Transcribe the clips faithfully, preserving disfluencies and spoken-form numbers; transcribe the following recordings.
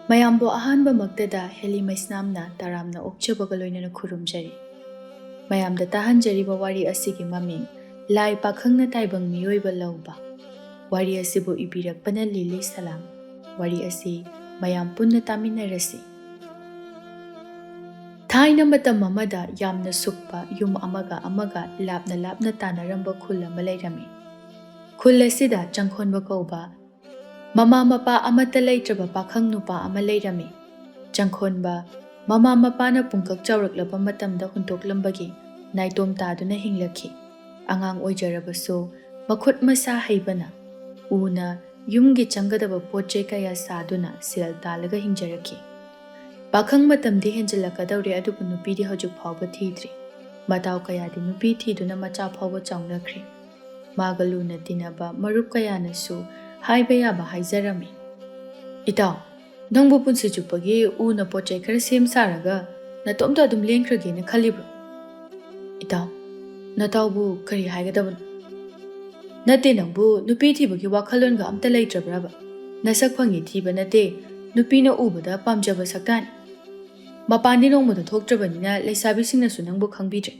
ꯃꯌꯥꯝꯕꯨ ꯑꯍꯥꯟꯕꯃꯛꯇꯗ ꯍꯦꯂꯤ ꯃꯩꯁꯅꯥꯝꯅ ꯇꯔꯥꯝꯅ ꯑꯣꯛꯆꯕꯒ ꯂꯣꯏꯅꯅ ꯈꯨꯔꯨꯝꯖꯔꯤ꯫ ꯃꯌꯥꯝꯗ ꯇꯥꯍꯟꯖꯔꯤꯕ ꯋꯥꯔꯤ ꯑꯁꯤꯒꯤ ꯃꯃꯤꯡ ꯂꯥꯏ ꯄꯥꯈꯪꯅ ꯇꯥꯏꯕꯪ ꯃꯤꯑꯣꯏꯕ ꯂꯧꯕ꯫ ꯋꯥꯔꯤ ꯑꯁꯤꯕꯨ ꯏꯕꯤꯔꯛꯄꯅ ꯂꯤꯂꯤ ꯁꯂꯥꯝ꯫ ꯋꯥꯔꯤ ꯑꯁꯤ ꯃꯌꯥꯝ ꯄꯨꯟꯅ ꯇꯥꯃꯤꯟꯅꯔꯁꯤ꯫ ꯊꯥꯏꯅ ꯃꯇꯝ ꯑꯃꯗ ꯌꯥꯝꯅ ꯁꯨꯛꯄ ꯌꯨꯝ ꯑꯃꯒ ꯑꯃꯒ ꯂꯥꯞꯅ ꯂꯥꯞꯅ ꯇꯥꯅꯔꯝꯕ ꯈꯨꯜ ꯑꯃ ꯂꯩꯔꯝꯃꯤ꯫ ꯈꯨꯜ ꯑꯁꯤꯗ ꯆꯪꯈꯣꯟꯕ ꯀꯧꯕ ꯃꯃꯥ ꯃꯄꯥ ꯑꯃꯠꯇ ꯂꯩꯇ꯭ꯔꯕ ꯄꯥꯈꯪ ꯅꯨꯄꯥ ꯑꯃ ꯂꯩꯔꯝꯃꯤ꯫ ꯆꯪꯈꯣꯟꯕ ꯃꯃꯥ ꯃꯄꯥꯅ ꯄꯨꯡꯀꯛ ꯆꯥꯎꯔꯛꯂꯕ ꯃꯇꯝꯗ ꯍꯨꯟꯗꯣꯛꯂꯝꯕꯒꯤ ꯅꯥꯏꯇꯣꯝ ꯇꯥꯗꯨꯅ ꯍꯤꯡꯂꯛꯈꯤ꯫ ꯑꯉꯥꯡ ꯑꯣꯏꯖꯔꯕꯁꯨ ꯃꯈꯨꯠ ꯃꯁꯥ ꯍꯩꯕꯅ ꯎꯅ ꯌꯨꯝꯒꯤ ꯆꯪꯒꯗꯕ ꯄꯣꯠ ꯆꯩ ꯀꯌꯥ ꯁꯥꯗꯨꯅ ꯁꯦꯜ ꯇꯥꯜꯂꯒ ꯍꯤꯡꯖꯔꯛꯈꯤ꯫ ꯄꯥꯈꯪ ꯃꯇꯝꯗꯤ ꯍꯦꯟꯖꯤꯜꯂꯛꯀꯗꯧꯔꯦ, ꯑꯗꯨꯕꯨ ꯅꯨꯄꯤꯗꯤ ꯍꯧꯖꯤꯛ ꯐꯥꯎꯕ ꯊꯤꯗ꯭ꯔꯤ꯫ ꯃꯇꯥꯎ ꯀꯌꯥꯗꯤ ꯅꯨꯄꯤ ꯊꯤꯗꯨꯅ ꯃꯆꯥ ꯐꯥꯎꯕ ꯆꯥꯎꯅꯈ꯭ꯔꯦ꯫ ꯃꯥꯒ ꯂꯨꯅ ꯇꯤꯟꯅꯕ ꯃꯔꯨꯞ ꯀꯌꯥꯅꯁꯨ ꯍꯥꯏꯕ ꯌꯥꯕ ꯍꯥꯏꯖꯔꯝꯃꯤ꯫ "ꯏꯇꯥꯎ, ꯅꯪꯕꯨ ꯄꯨꯟꯁꯤ ꯆꯨꯞꯄꯒꯤ ꯎꯅ ꯄꯣꯠ ꯆꯩ ꯈꯔ ꯁꯦꯝ ꯁꯥꯔꯒ ꯅꯇꯣꯝꯇ ꯑꯗꯨꯝ ꯂꯦꯟꯈ꯭ꯔꯒꯦꯅ ꯈꯜꯂꯤꯕ꯭ꯔꯣ?" "ꯏꯇꯥꯎ, ꯅꯇꯥꯎꯕꯨ ꯀꯔꯤ ꯍꯥꯏꯒꯗꯕꯅꯣ?" "ꯅꯠꯇꯦ, ꯅꯪꯕꯨ ꯅꯨꯄꯤ ꯊꯤꯕꯒꯤ ꯋꯥꯈꯜꯂꯣꯟꯒ ꯑꯝꯇ ꯂꯩꯇ꯭ꯔꯕ꯭ꯔꯕ? ꯅꯁꯛ ꯐꯪꯉꯤ ꯊꯤꯕ ꯅꯠꯇꯦ, ꯅꯨꯄꯤꯅ ꯎꯕꯗ ꯄꯥꯝꯖꯕ ꯁꯛꯇꯥꯅꯤ꯫ ꯃꯄꯥꯟꯗꯤ ꯅꯣꯡꯃꯗ ꯊꯣꯛꯇ꯭ꯔꯕꯅꯤꯅ ꯂꯩꯁꯥꯕꯤꯁꯤꯡꯅꯁꯨ ꯅꯪꯕꯨ ꯈꯪꯕꯤꯗ꯭ꯔꯦ꯫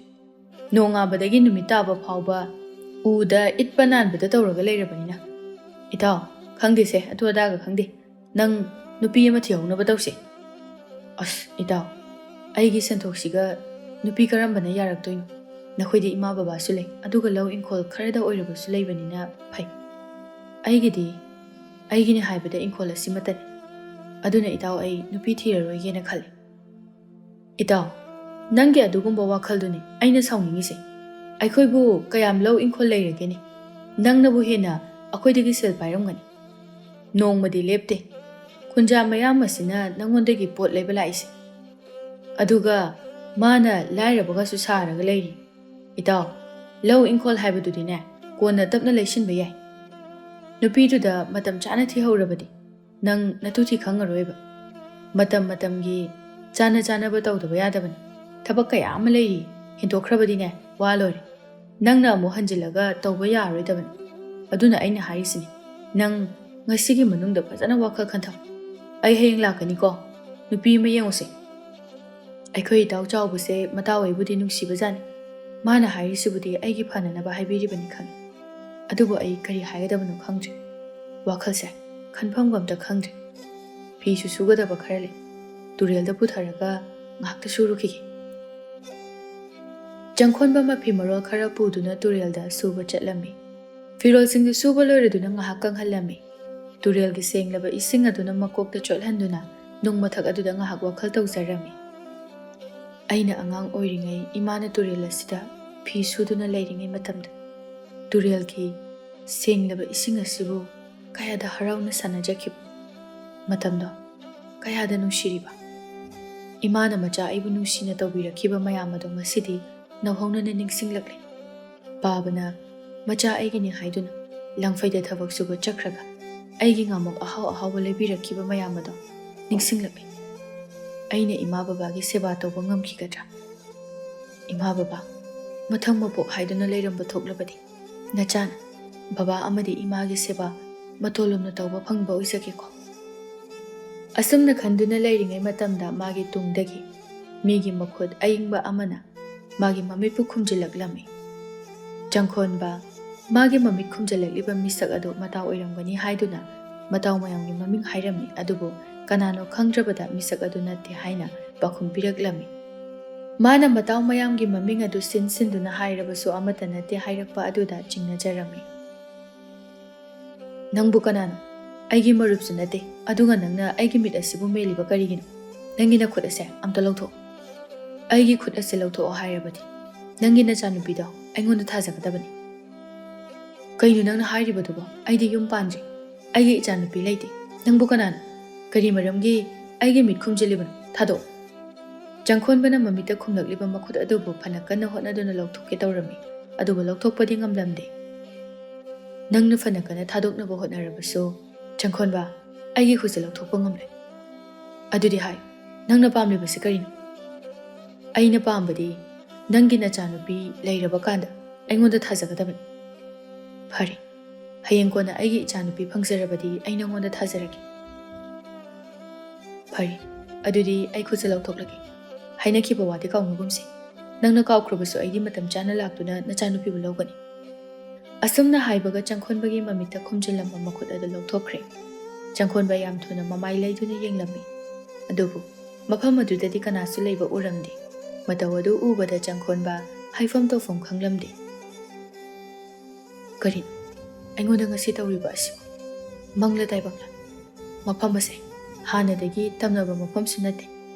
ꯅꯣꯡꯉꯥꯕꯗꯒꯤ ꯅꯨꯃꯤꯠ ꯇꯥꯕ ꯐꯥꯎꯕ ꯎꯗ ꯏꯠꯄ ꯅꯥꯟꯕꯗ ꯇꯧꯔꯒ ꯂꯩꯔꯕꯅꯤꯅ꯫ ꯏꯇꯥꯎ, ꯈꯪꯗꯦꯁꯦ, ꯑꯗꯨ ꯑꯗꯥꯒ ꯈꯪꯗꯦ꯫ ꯅꯪ ꯅꯨꯄꯤ ꯑꯃ ꯊꯤꯍꯧꯅꯕ ꯇꯧꯁꯦ꯫" "ꯑꯁ, ꯏꯇꯥꯎ, ꯑꯩꯒꯤ ꯁꯦꯟꯊꯣꯛꯁꯤꯒ ꯅꯨꯄꯤ ꯀꯔꯝꯕꯅ ꯌꯥꯔꯛꯇꯣꯏꯅꯣ? ꯅꯈꯣꯏꯗꯤ ꯏꯃꯥ ꯕꯕꯥꯁꯨ ꯂꯩ, ꯑꯗꯨꯒ ꯂꯧ ꯏꯪꯈꯣꯜ ꯈꯔꯗ ꯑꯣꯏꯔꯕꯁꯨ ꯂꯩꯕꯅꯤꯅ ꯐꯩ꯫ ꯑꯩꯒꯤꯗꯤ, ꯑꯩꯒꯤꯅꯤ ꯍꯥꯏꯕꯗ ꯏꯪꯈꯣꯜ ꯑꯁꯤꯃꯇꯅꯤ꯫ ꯑꯗꯨꯅ ꯏꯇꯥꯎ, ꯑꯩ ꯅꯨꯄꯤ ꯊꯤꯔꯔꯣꯏꯒꯦꯅ ꯈꯜꯂꯤ꯫" "ꯏꯇꯥꯎ, ꯅꯪꯒꯤ ꯑꯗꯨꯒꯨꯝꯕ ꯋꯥꯈꯜꯗꯨꯅꯤ ꯑꯩꯅ ꯁꯥꯎꯅꯤꯡꯉꯤꯁꯦ꯫ ꯑꯩꯈꯣꯏꯕꯨ ꯀꯌꯥꯝ ꯂꯧ ꯏꯪꯈꯣꯜ ꯂꯩꯔꯒꯦꯅꯦ? ꯅꯪꯅꯕꯨ ꯍꯦꯟꯅ ꯑꯩꯈꯣꯏꯗꯒꯤ ꯁꯦꯜ ꯄꯥꯏꯔꯝꯒꯅꯤ꯫ ꯅꯣꯡꯃꯗꯤ ꯂꯦꯞꯇꯦ꯫ ꯈꯨꯟꯖꯥ ꯃꯌꯥꯝ ꯑꯁꯤꯅ ꯅꯪꯉꯣꯟꯗꯒꯤ ꯄꯣꯠ ꯂꯩꯕ ꯂꯥꯛꯏꯁꯦ꯫ ꯑꯗꯨꯒ ꯃꯥꯅ ꯂꯥꯏꯔꯕꯒꯁꯨ ꯁꯥꯔꯒ ꯂꯩꯔꯤ꯫ ꯏꯇꯥꯎ, ꯂꯧ ꯏꯪꯈꯣꯜ ꯍꯥꯏꯕꯗꯨꯗꯤꯅꯦ, ꯀꯣꯟꯅ ꯇꯞꯅ ꯂꯩꯁꯤꯟꯕ ꯌꯥꯏ꯫ ꯅꯨꯄꯤꯗꯨꯗ ꯃꯇꯝ ꯆꯥꯅ ꯊꯤꯍꯧꯔꯕꯗꯤ ꯅꯪ ꯅꯇꯨ ꯊꯤ ꯈꯪꯉꯔꯣꯏꯕ꯫ ꯃꯇꯝ ꯃꯇꯝꯒꯤ ꯆꯥꯅ ꯆꯥꯅꯕ ꯇꯧꯗꯕ ꯌꯥꯗꯕꯅꯤ꯫ ꯊꯕꯛ ꯀꯌꯥ ꯑꯃ ꯂꯩꯔꯤ, ꯍꯦꯟꯗꯣꯛꯈ꯭ꯔꯕꯗꯤꯅꯦ, ꯋꯥ ꯂꯣꯏꯔꯦ꯫ ꯅꯪꯅ ꯑꯃꯨꯛ ꯍꯟꯖꯤꯜꯂꯒ ꯇꯧꯕ ꯌꯥꯔꯔꯣꯏꯗꯕꯅꯤ꯫ ꯑꯗꯨꯅ ꯑꯩꯅ ꯍꯥꯏꯔꯤꯁꯤꯅꯤ, ꯅꯪ ꯉꯁꯤꯒꯤ ꯃꯅꯨꯡꯗ ꯐꯖꯅ ꯋꯥꯈꯜ ꯈꯟꯊꯧ꯫ "ꯑꯩ ꯍꯌꯦꯡ ꯂꯥꯛꯀꯅꯤꯀꯣ, ꯅꯨꯄꯤ ꯑꯃ ꯌꯦꯡꯉꯨꯁꯦ"꯫ ꯑꯩꯈꯣꯏ ꯏꯇꯥꯎ ꯆꯥꯎꯕꯁꯦ ꯃꯇꯥꯎ ꯑꯩꯕꯨꯗꯤ ꯅꯨꯡꯁꯤꯕꯖꯥꯠꯅꯤ꯫ ꯃꯥꯅ ꯍꯥꯏꯔꯤꯁꯤꯕꯨꯗꯤ ꯑꯩꯒꯤ ꯐꯅꯅꯕ ꯍꯥꯏꯕꯤꯔꯤꯕꯅꯤ ꯈꯪꯉꯤ꯫ ꯑꯗꯨꯕꯨ ꯑꯩ ꯀꯔꯤ ꯍꯥꯏꯒꯗꯕꯅꯣ ꯈꯪꯗ꯭ꯔꯦ꯫ ꯋꯥꯈꯜꯁꯦ ꯈꯟꯐꯝꯒ ꯑꯝꯇ ꯈꯪꯗ꯭ꯔꯦ꯫ ꯐꯤꯁꯨ ꯁꯨꯒꯗꯕ ꯈꯔ ꯂꯩ꯫ ꯇꯨꯔꯦꯜꯗ ꯄꯨꯊꯔꯒ ꯉꯥꯏꯍꯥꯛꯇ ꯁꯨꯔꯨꯈꯤꯒꯦ꯫ ꯆꯪꯈꯣꯟꯕ ꯃꯐꯤ ꯃꯔꯣꯜ ꯈꯔ ꯄꯨꯗꯨꯅ ꯇꯨꯔꯦꯜꯗ ꯁꯨꯕ ꯆꯠꯂꯝꯃꯤ꯫ ꯐꯤꯔꯣꯜꯁꯤꯡꯗꯨ ꯁꯨꯕ ꯂꯣꯏꯔꯗꯨꯅ ꯉꯥꯏꯍꯥꯛ ꯀꯪꯍꯜꯂꯝꯃꯤ꯫ ꯇꯨꯔꯦꯜꯒꯤ ꯁꯦꯡꯂꯕ ꯏꯁꯤꯡ ꯑꯗꯨꯅ ꯃꯀꯣꯛꯇ ꯆꯣꯠꯍꯟꯗꯨꯅ ꯅꯨꯡ ꯃꯊꯛ ꯑꯗꯨꯗ ꯉꯥꯏꯍꯥꯛ ꯋꯥꯈꯜ ꯇꯧꯖꯔꯝꯃꯤ꯫ ꯑꯩꯅ ꯑꯉꯥꯡ ꯑꯣꯏꯔꯤꯉꯩ ꯏꯃꯥꯅ ꯇꯨꯔꯦꯜ ꯑꯁꯤꯗ ꯐꯤ ꯁꯨꯗꯨꯅ ꯂꯩꯔꯤꯉꯩ ꯃꯇꯝꯗ ꯇꯨꯔꯦꯜꯒꯤ ꯁꯦꯡꯂꯕ ꯏꯁꯤꯡ ꯑꯁꯤꯕꯨ ꯀꯌꯥꯗ ꯍꯔꯥꯎꯅ ꯁꯥꯟꯅꯖꯈꯤꯕ꯫ ꯃꯇꯝꯗꯣ ꯀꯌꯥꯗ ꯅꯨꯡꯁꯤꯔꯤꯕ꯫ ꯏꯃꯥꯅ ꯃꯆꯥ ꯑꯩꯕꯨ ꯅꯨꯡꯁꯤꯅ ꯇꯧꯕꯤꯔꯛꯈꯤꯕ ꯃꯌꯥꯝ ꯑꯗꯣ ꯉꯁꯤꯗꯤ ꯅꯧꯍꯧꯅꯅ ꯅꯤꯡꯁꯤꯡꯂꯛꯂꯦ꯫ ꯄꯥꯕꯅ ꯃꯆꯥ ꯑꯩꯒꯤꯅꯤ ꯍꯥꯏꯗꯨꯅ ꯂꯪꯐꯩꯗ ꯊꯕꯛ ꯁꯨꯕ ꯆꯠꯈ꯭ꯔꯒ ꯑꯩꯒꯤ ꯉꯥꯃꯣꯛ ꯑꯍꯥꯎ ꯑꯍꯥꯎꯕ ꯂꯩꯕꯤꯔꯛꯈꯤꯕ ꯃꯌꯥꯝ ꯑꯗꯣ ꯅꯤꯡꯁꯤꯡꯂꯛꯂꯦ꯫ ꯑꯩꯅ ꯏꯃꯥ ꯕꯕꯥꯒꯤ ꯁꯦꯕꯥ ꯇꯧꯕ ꯉꯝꯈꯤꯒꯗ꯭ꯔꯥ? ꯏꯃꯥ ꯕꯕꯥ ꯃꯊꯪ ꯃꯄꯣꯛ ꯍꯥꯏꯗꯨꯅ ꯂꯩꯔꯝꯕ ꯊꯣꯛꯂꯕꯗꯤ ꯅꯆꯥꯅ ꯕꯕꯥ ꯑꯃꯗꯤ ꯏꯃꯥꯒꯤ ꯁꯦꯕꯥ ꯃꯇꯣꯂꯣꯝꯅ ꯇꯧꯕ ꯐꯪꯕ ꯑꯣꯏꯖꯒꯦꯀꯣ꯫ ꯑꯁꯨꯝꯅ ꯈꯟꯗꯨꯅ ꯂꯩꯔꯤꯉꯩ ꯃꯇꯝꯗ ꯃꯥꯒꯤ ꯇꯨꯡꯗꯒꯤ ꯃꯤꯒꯤ ꯃꯈꯨꯠ ꯑꯏꯪꯕ ꯑꯃꯅ ꯃꯥꯒꯤ ꯃꯃꯤꯠꯄꯨ ꯈꯨꯝꯖꯤꯜꯂꯛꯂꯝꯃꯤ꯫ ꯆꯪꯈꯣꯟꯕ ꯃꯥꯒꯤ ꯃꯃꯤꯠ ꯈꯨꯝꯖꯤꯜꯂꯛꯂꯤꯕ ꯃꯤꯁꯛ ꯑꯗꯨ ꯃꯇꯥꯎ ꯑꯣꯏꯔꯝꯒꯅꯤ ꯍꯥꯏꯗꯨꯅ ꯃꯇꯥꯎ ꯃꯌꯥꯝꯒꯤ ꯃꯃꯤꯡ ꯍꯥꯏꯔꯝꯃꯤ, ꯑꯗꯨꯕꯨ ꯀꯅꯥꯅꯣ ꯈꯪꯗ꯭ꯔꯕꯗ ꯃꯤꯁꯛ ꯑꯗꯨ ꯅꯠꯇꯦ ꯍꯥꯏꯅ ꯄꯥꯎꯈꯨꯝ ꯄꯤꯔꯛꯂꯝꯃꯤ꯫ ꯃꯥꯅ ꯃꯇꯥꯎ ꯃꯌꯥꯝꯒꯤ ꯃꯃꯤꯡ ꯑꯗꯨ ꯁꯤꯟ ꯁꯤꯟꯗꯨꯅ ꯍꯥꯏꯔꯕꯁꯨ ꯑꯃꯠꯇ ꯅꯠꯇꯦ ꯍꯥꯏꯔꯛꯄ ꯑꯗꯨꯗ ꯆꯤꯡꯅꯖꯔꯝꯃꯤ꯫ "ꯅꯪꯕꯨ ꯀꯅꯥꯅꯣ? ꯑꯩꯒꯤ ꯃꯔꯨꯞꯁꯨ ꯅꯠꯇꯦ, ꯑꯗꯨꯒ ꯅꯪꯅ ꯑꯩꯒꯤ ꯃꯤꯠ ꯑꯁꯤꯕꯨ ꯃꯦꯜꯂꯤꯕ ꯀꯔꯤꯒꯤꯅꯣ? ꯅꯪꯒꯤ ꯅꯈꯨꯠ ꯑꯁꯦ ꯑꯝꯇ ꯂꯧꯊꯣꯛ"꯫ "ꯑꯩꯒꯤ ꯈꯨꯠ ꯑꯁꯦ ꯂꯧꯊꯣꯛꯑꯣ ꯍꯥꯏꯔꯕꯗꯤ ꯅꯪꯒꯤ ꯅꯆꯥꯅꯨꯄꯤꯗꯣ ꯑꯩꯉꯣꯟꯗ ꯊꯥꯖꯒꯗꯕꯅꯤ"꯫ "ꯀꯩꯅꯣ ꯅꯪꯅ ꯍꯥꯏꯔꯤꯕꯗꯨꯕꯣ? ꯑꯩꯗꯤ ꯌꯨꯝ ꯄꯥꯟꯗ꯭ꯔꯤ, ꯑꯩꯒꯤ ꯏꯆꯥꯅꯨꯄꯤ ꯂꯩꯇꯦ꯫ ꯅꯪꯕꯨ ꯀꯅꯥꯅꯣ? ꯀꯔꯤ ꯃꯔꯝꯒꯤ ꯑꯩꯒꯤ ꯃꯤꯠ ꯈꯨꯝꯖꯤꯜꯂꯤꯕꯅꯣ? ꯊꯥꯗꯣꯛꯑꯣ"꯫ ꯆꯪꯈꯣꯟꯕꯅ ꯃꯃꯤꯠꯇ ꯈꯨꯝꯂꯛꯂꯤꯕ ꯃꯈꯨꯠ ꯑꯗꯨꯕꯨ ꯐꯅ ꯀꯟꯅ ꯍꯣꯠꯅꯗꯨꯅ ꯂꯧꯊꯣꯛꯀꯦ ꯇꯧꯔꯝꯃꯤ, ꯑꯗꯨꯕꯨ ꯂꯧꯊꯣꯛꯄꯗꯤ ꯉꯝꯂꯝꯗꯦ꯫ "ꯅꯪꯅ ꯐꯅ ꯀꯟꯅ ꯊꯥꯗꯣꯛꯅꯕ ꯍꯣꯠꯅꯔꯕꯁꯨ, ꯆꯪꯈꯣꯟꯕ, ꯑꯩꯒꯤ ꯈꯨꯠꯁꯦ ꯂꯧꯊꯣꯛꯄ ꯉꯝꯂꯣꯏ"꯫ "ꯑꯗꯨꯗꯤ ꯍꯥꯏ, ꯅꯪꯅ ꯄꯥꯝꯂꯤꯕꯁꯤ ꯀꯔꯤꯅꯣ?" "ꯑꯩꯅ ꯄꯥꯝꯕꯗꯤ ꯅꯪꯒꯤ ꯅꯆꯥꯅꯨꯄꯤ ꯂꯩꯔꯕ ꯀꯥꯟꯗ ꯑꯩꯉꯣꯟꯗ ꯊꯥꯖꯒꯗꯕꯅꯤ"꯫ "ꯐꯔꯦ, ꯍꯌꯦꯡ ꯀꯣꯟꯅ ꯑꯩꯒꯤ ꯏꯆꯥꯅꯨꯄꯤ ꯐꯪꯖꯔꯕꯗꯤ ꯑꯩ ꯅꯪꯉꯣꯟꯗ ꯊꯥꯖꯔꯒꯦ"꯫ "ꯐꯔꯦ, ꯑꯗꯨꯗꯤ ꯑꯩ ꯈꯨꯠꯁꯦ ꯂꯧꯊꯣꯛꯂꯒꯦ꯫ ꯍꯥꯏꯅꯈꯤꯕ ꯋꯥꯗꯤ ꯀꯥꯎꯅꯒꯨꯝꯁꯤ꯫ ꯅꯪꯅ ꯀꯥꯎꯈ꯭ꯔꯕꯁꯨ ꯑꯩꯗꯤ ꯃꯇꯝ ꯆꯥꯅ ꯂꯥꯛꯇꯨꯅ ꯅꯆꯥꯅꯨꯄꯤꯕꯨ ꯂꯧꯒꯅꯤ"꯫ ꯑꯁꯨꯝꯅ ꯍꯥꯏꯕꯒ ꯆꯪꯈꯣꯟꯕꯒꯤ ꯃꯃꯤꯠꯇ ꯈꯨꯝꯖꯤꯜꯂꯝꯕ ꯃꯈꯨꯠ ꯑꯗꯨ ꯂꯧꯊꯣꯛꯈ꯭ꯔꯦ꯫ ꯆꯪꯈꯣꯟꯕ ꯌꯥꯝ ꯊꯨꯅ ꯃꯃꯥꯏ ꯂꯩꯗꯨꯅ ꯌꯦꯡꯂꯝꯃꯤ꯫ ꯑꯗꯨꯕꯨ ꯃꯐꯝ ꯑꯗꯨꯗꯗꯤ ꯀꯅꯥꯁꯨ ꯂꯩꯕ ꯎꯔꯝꯗꯦ꯫ ꯃꯇꯧ ꯑꯗꯨ ꯎꯕꯗ ꯆꯪꯈꯣꯟꯕ ꯍꯥꯏꯐꯝ ꯇꯧꯐꯝ ꯈꯪꯂꯝꯗꯦ꯫ "ꯀꯔꯤꯅꯣ ꯑꯩꯉꯣꯟꯗ ꯉꯁꯤ ꯇꯧꯔꯤꯕ ꯑꯁꯤꯕꯨ? ꯃꯪꯂ ꯇꯥꯏꯕꯪꯂ? ꯃꯐꯝ ꯑꯁꯦ ꯍꯥꯟꯅꯗꯒꯤ ꯇꯝꯅꯕ ꯃꯐꯝꯁꯨ ꯅꯠꯇꯦ꯫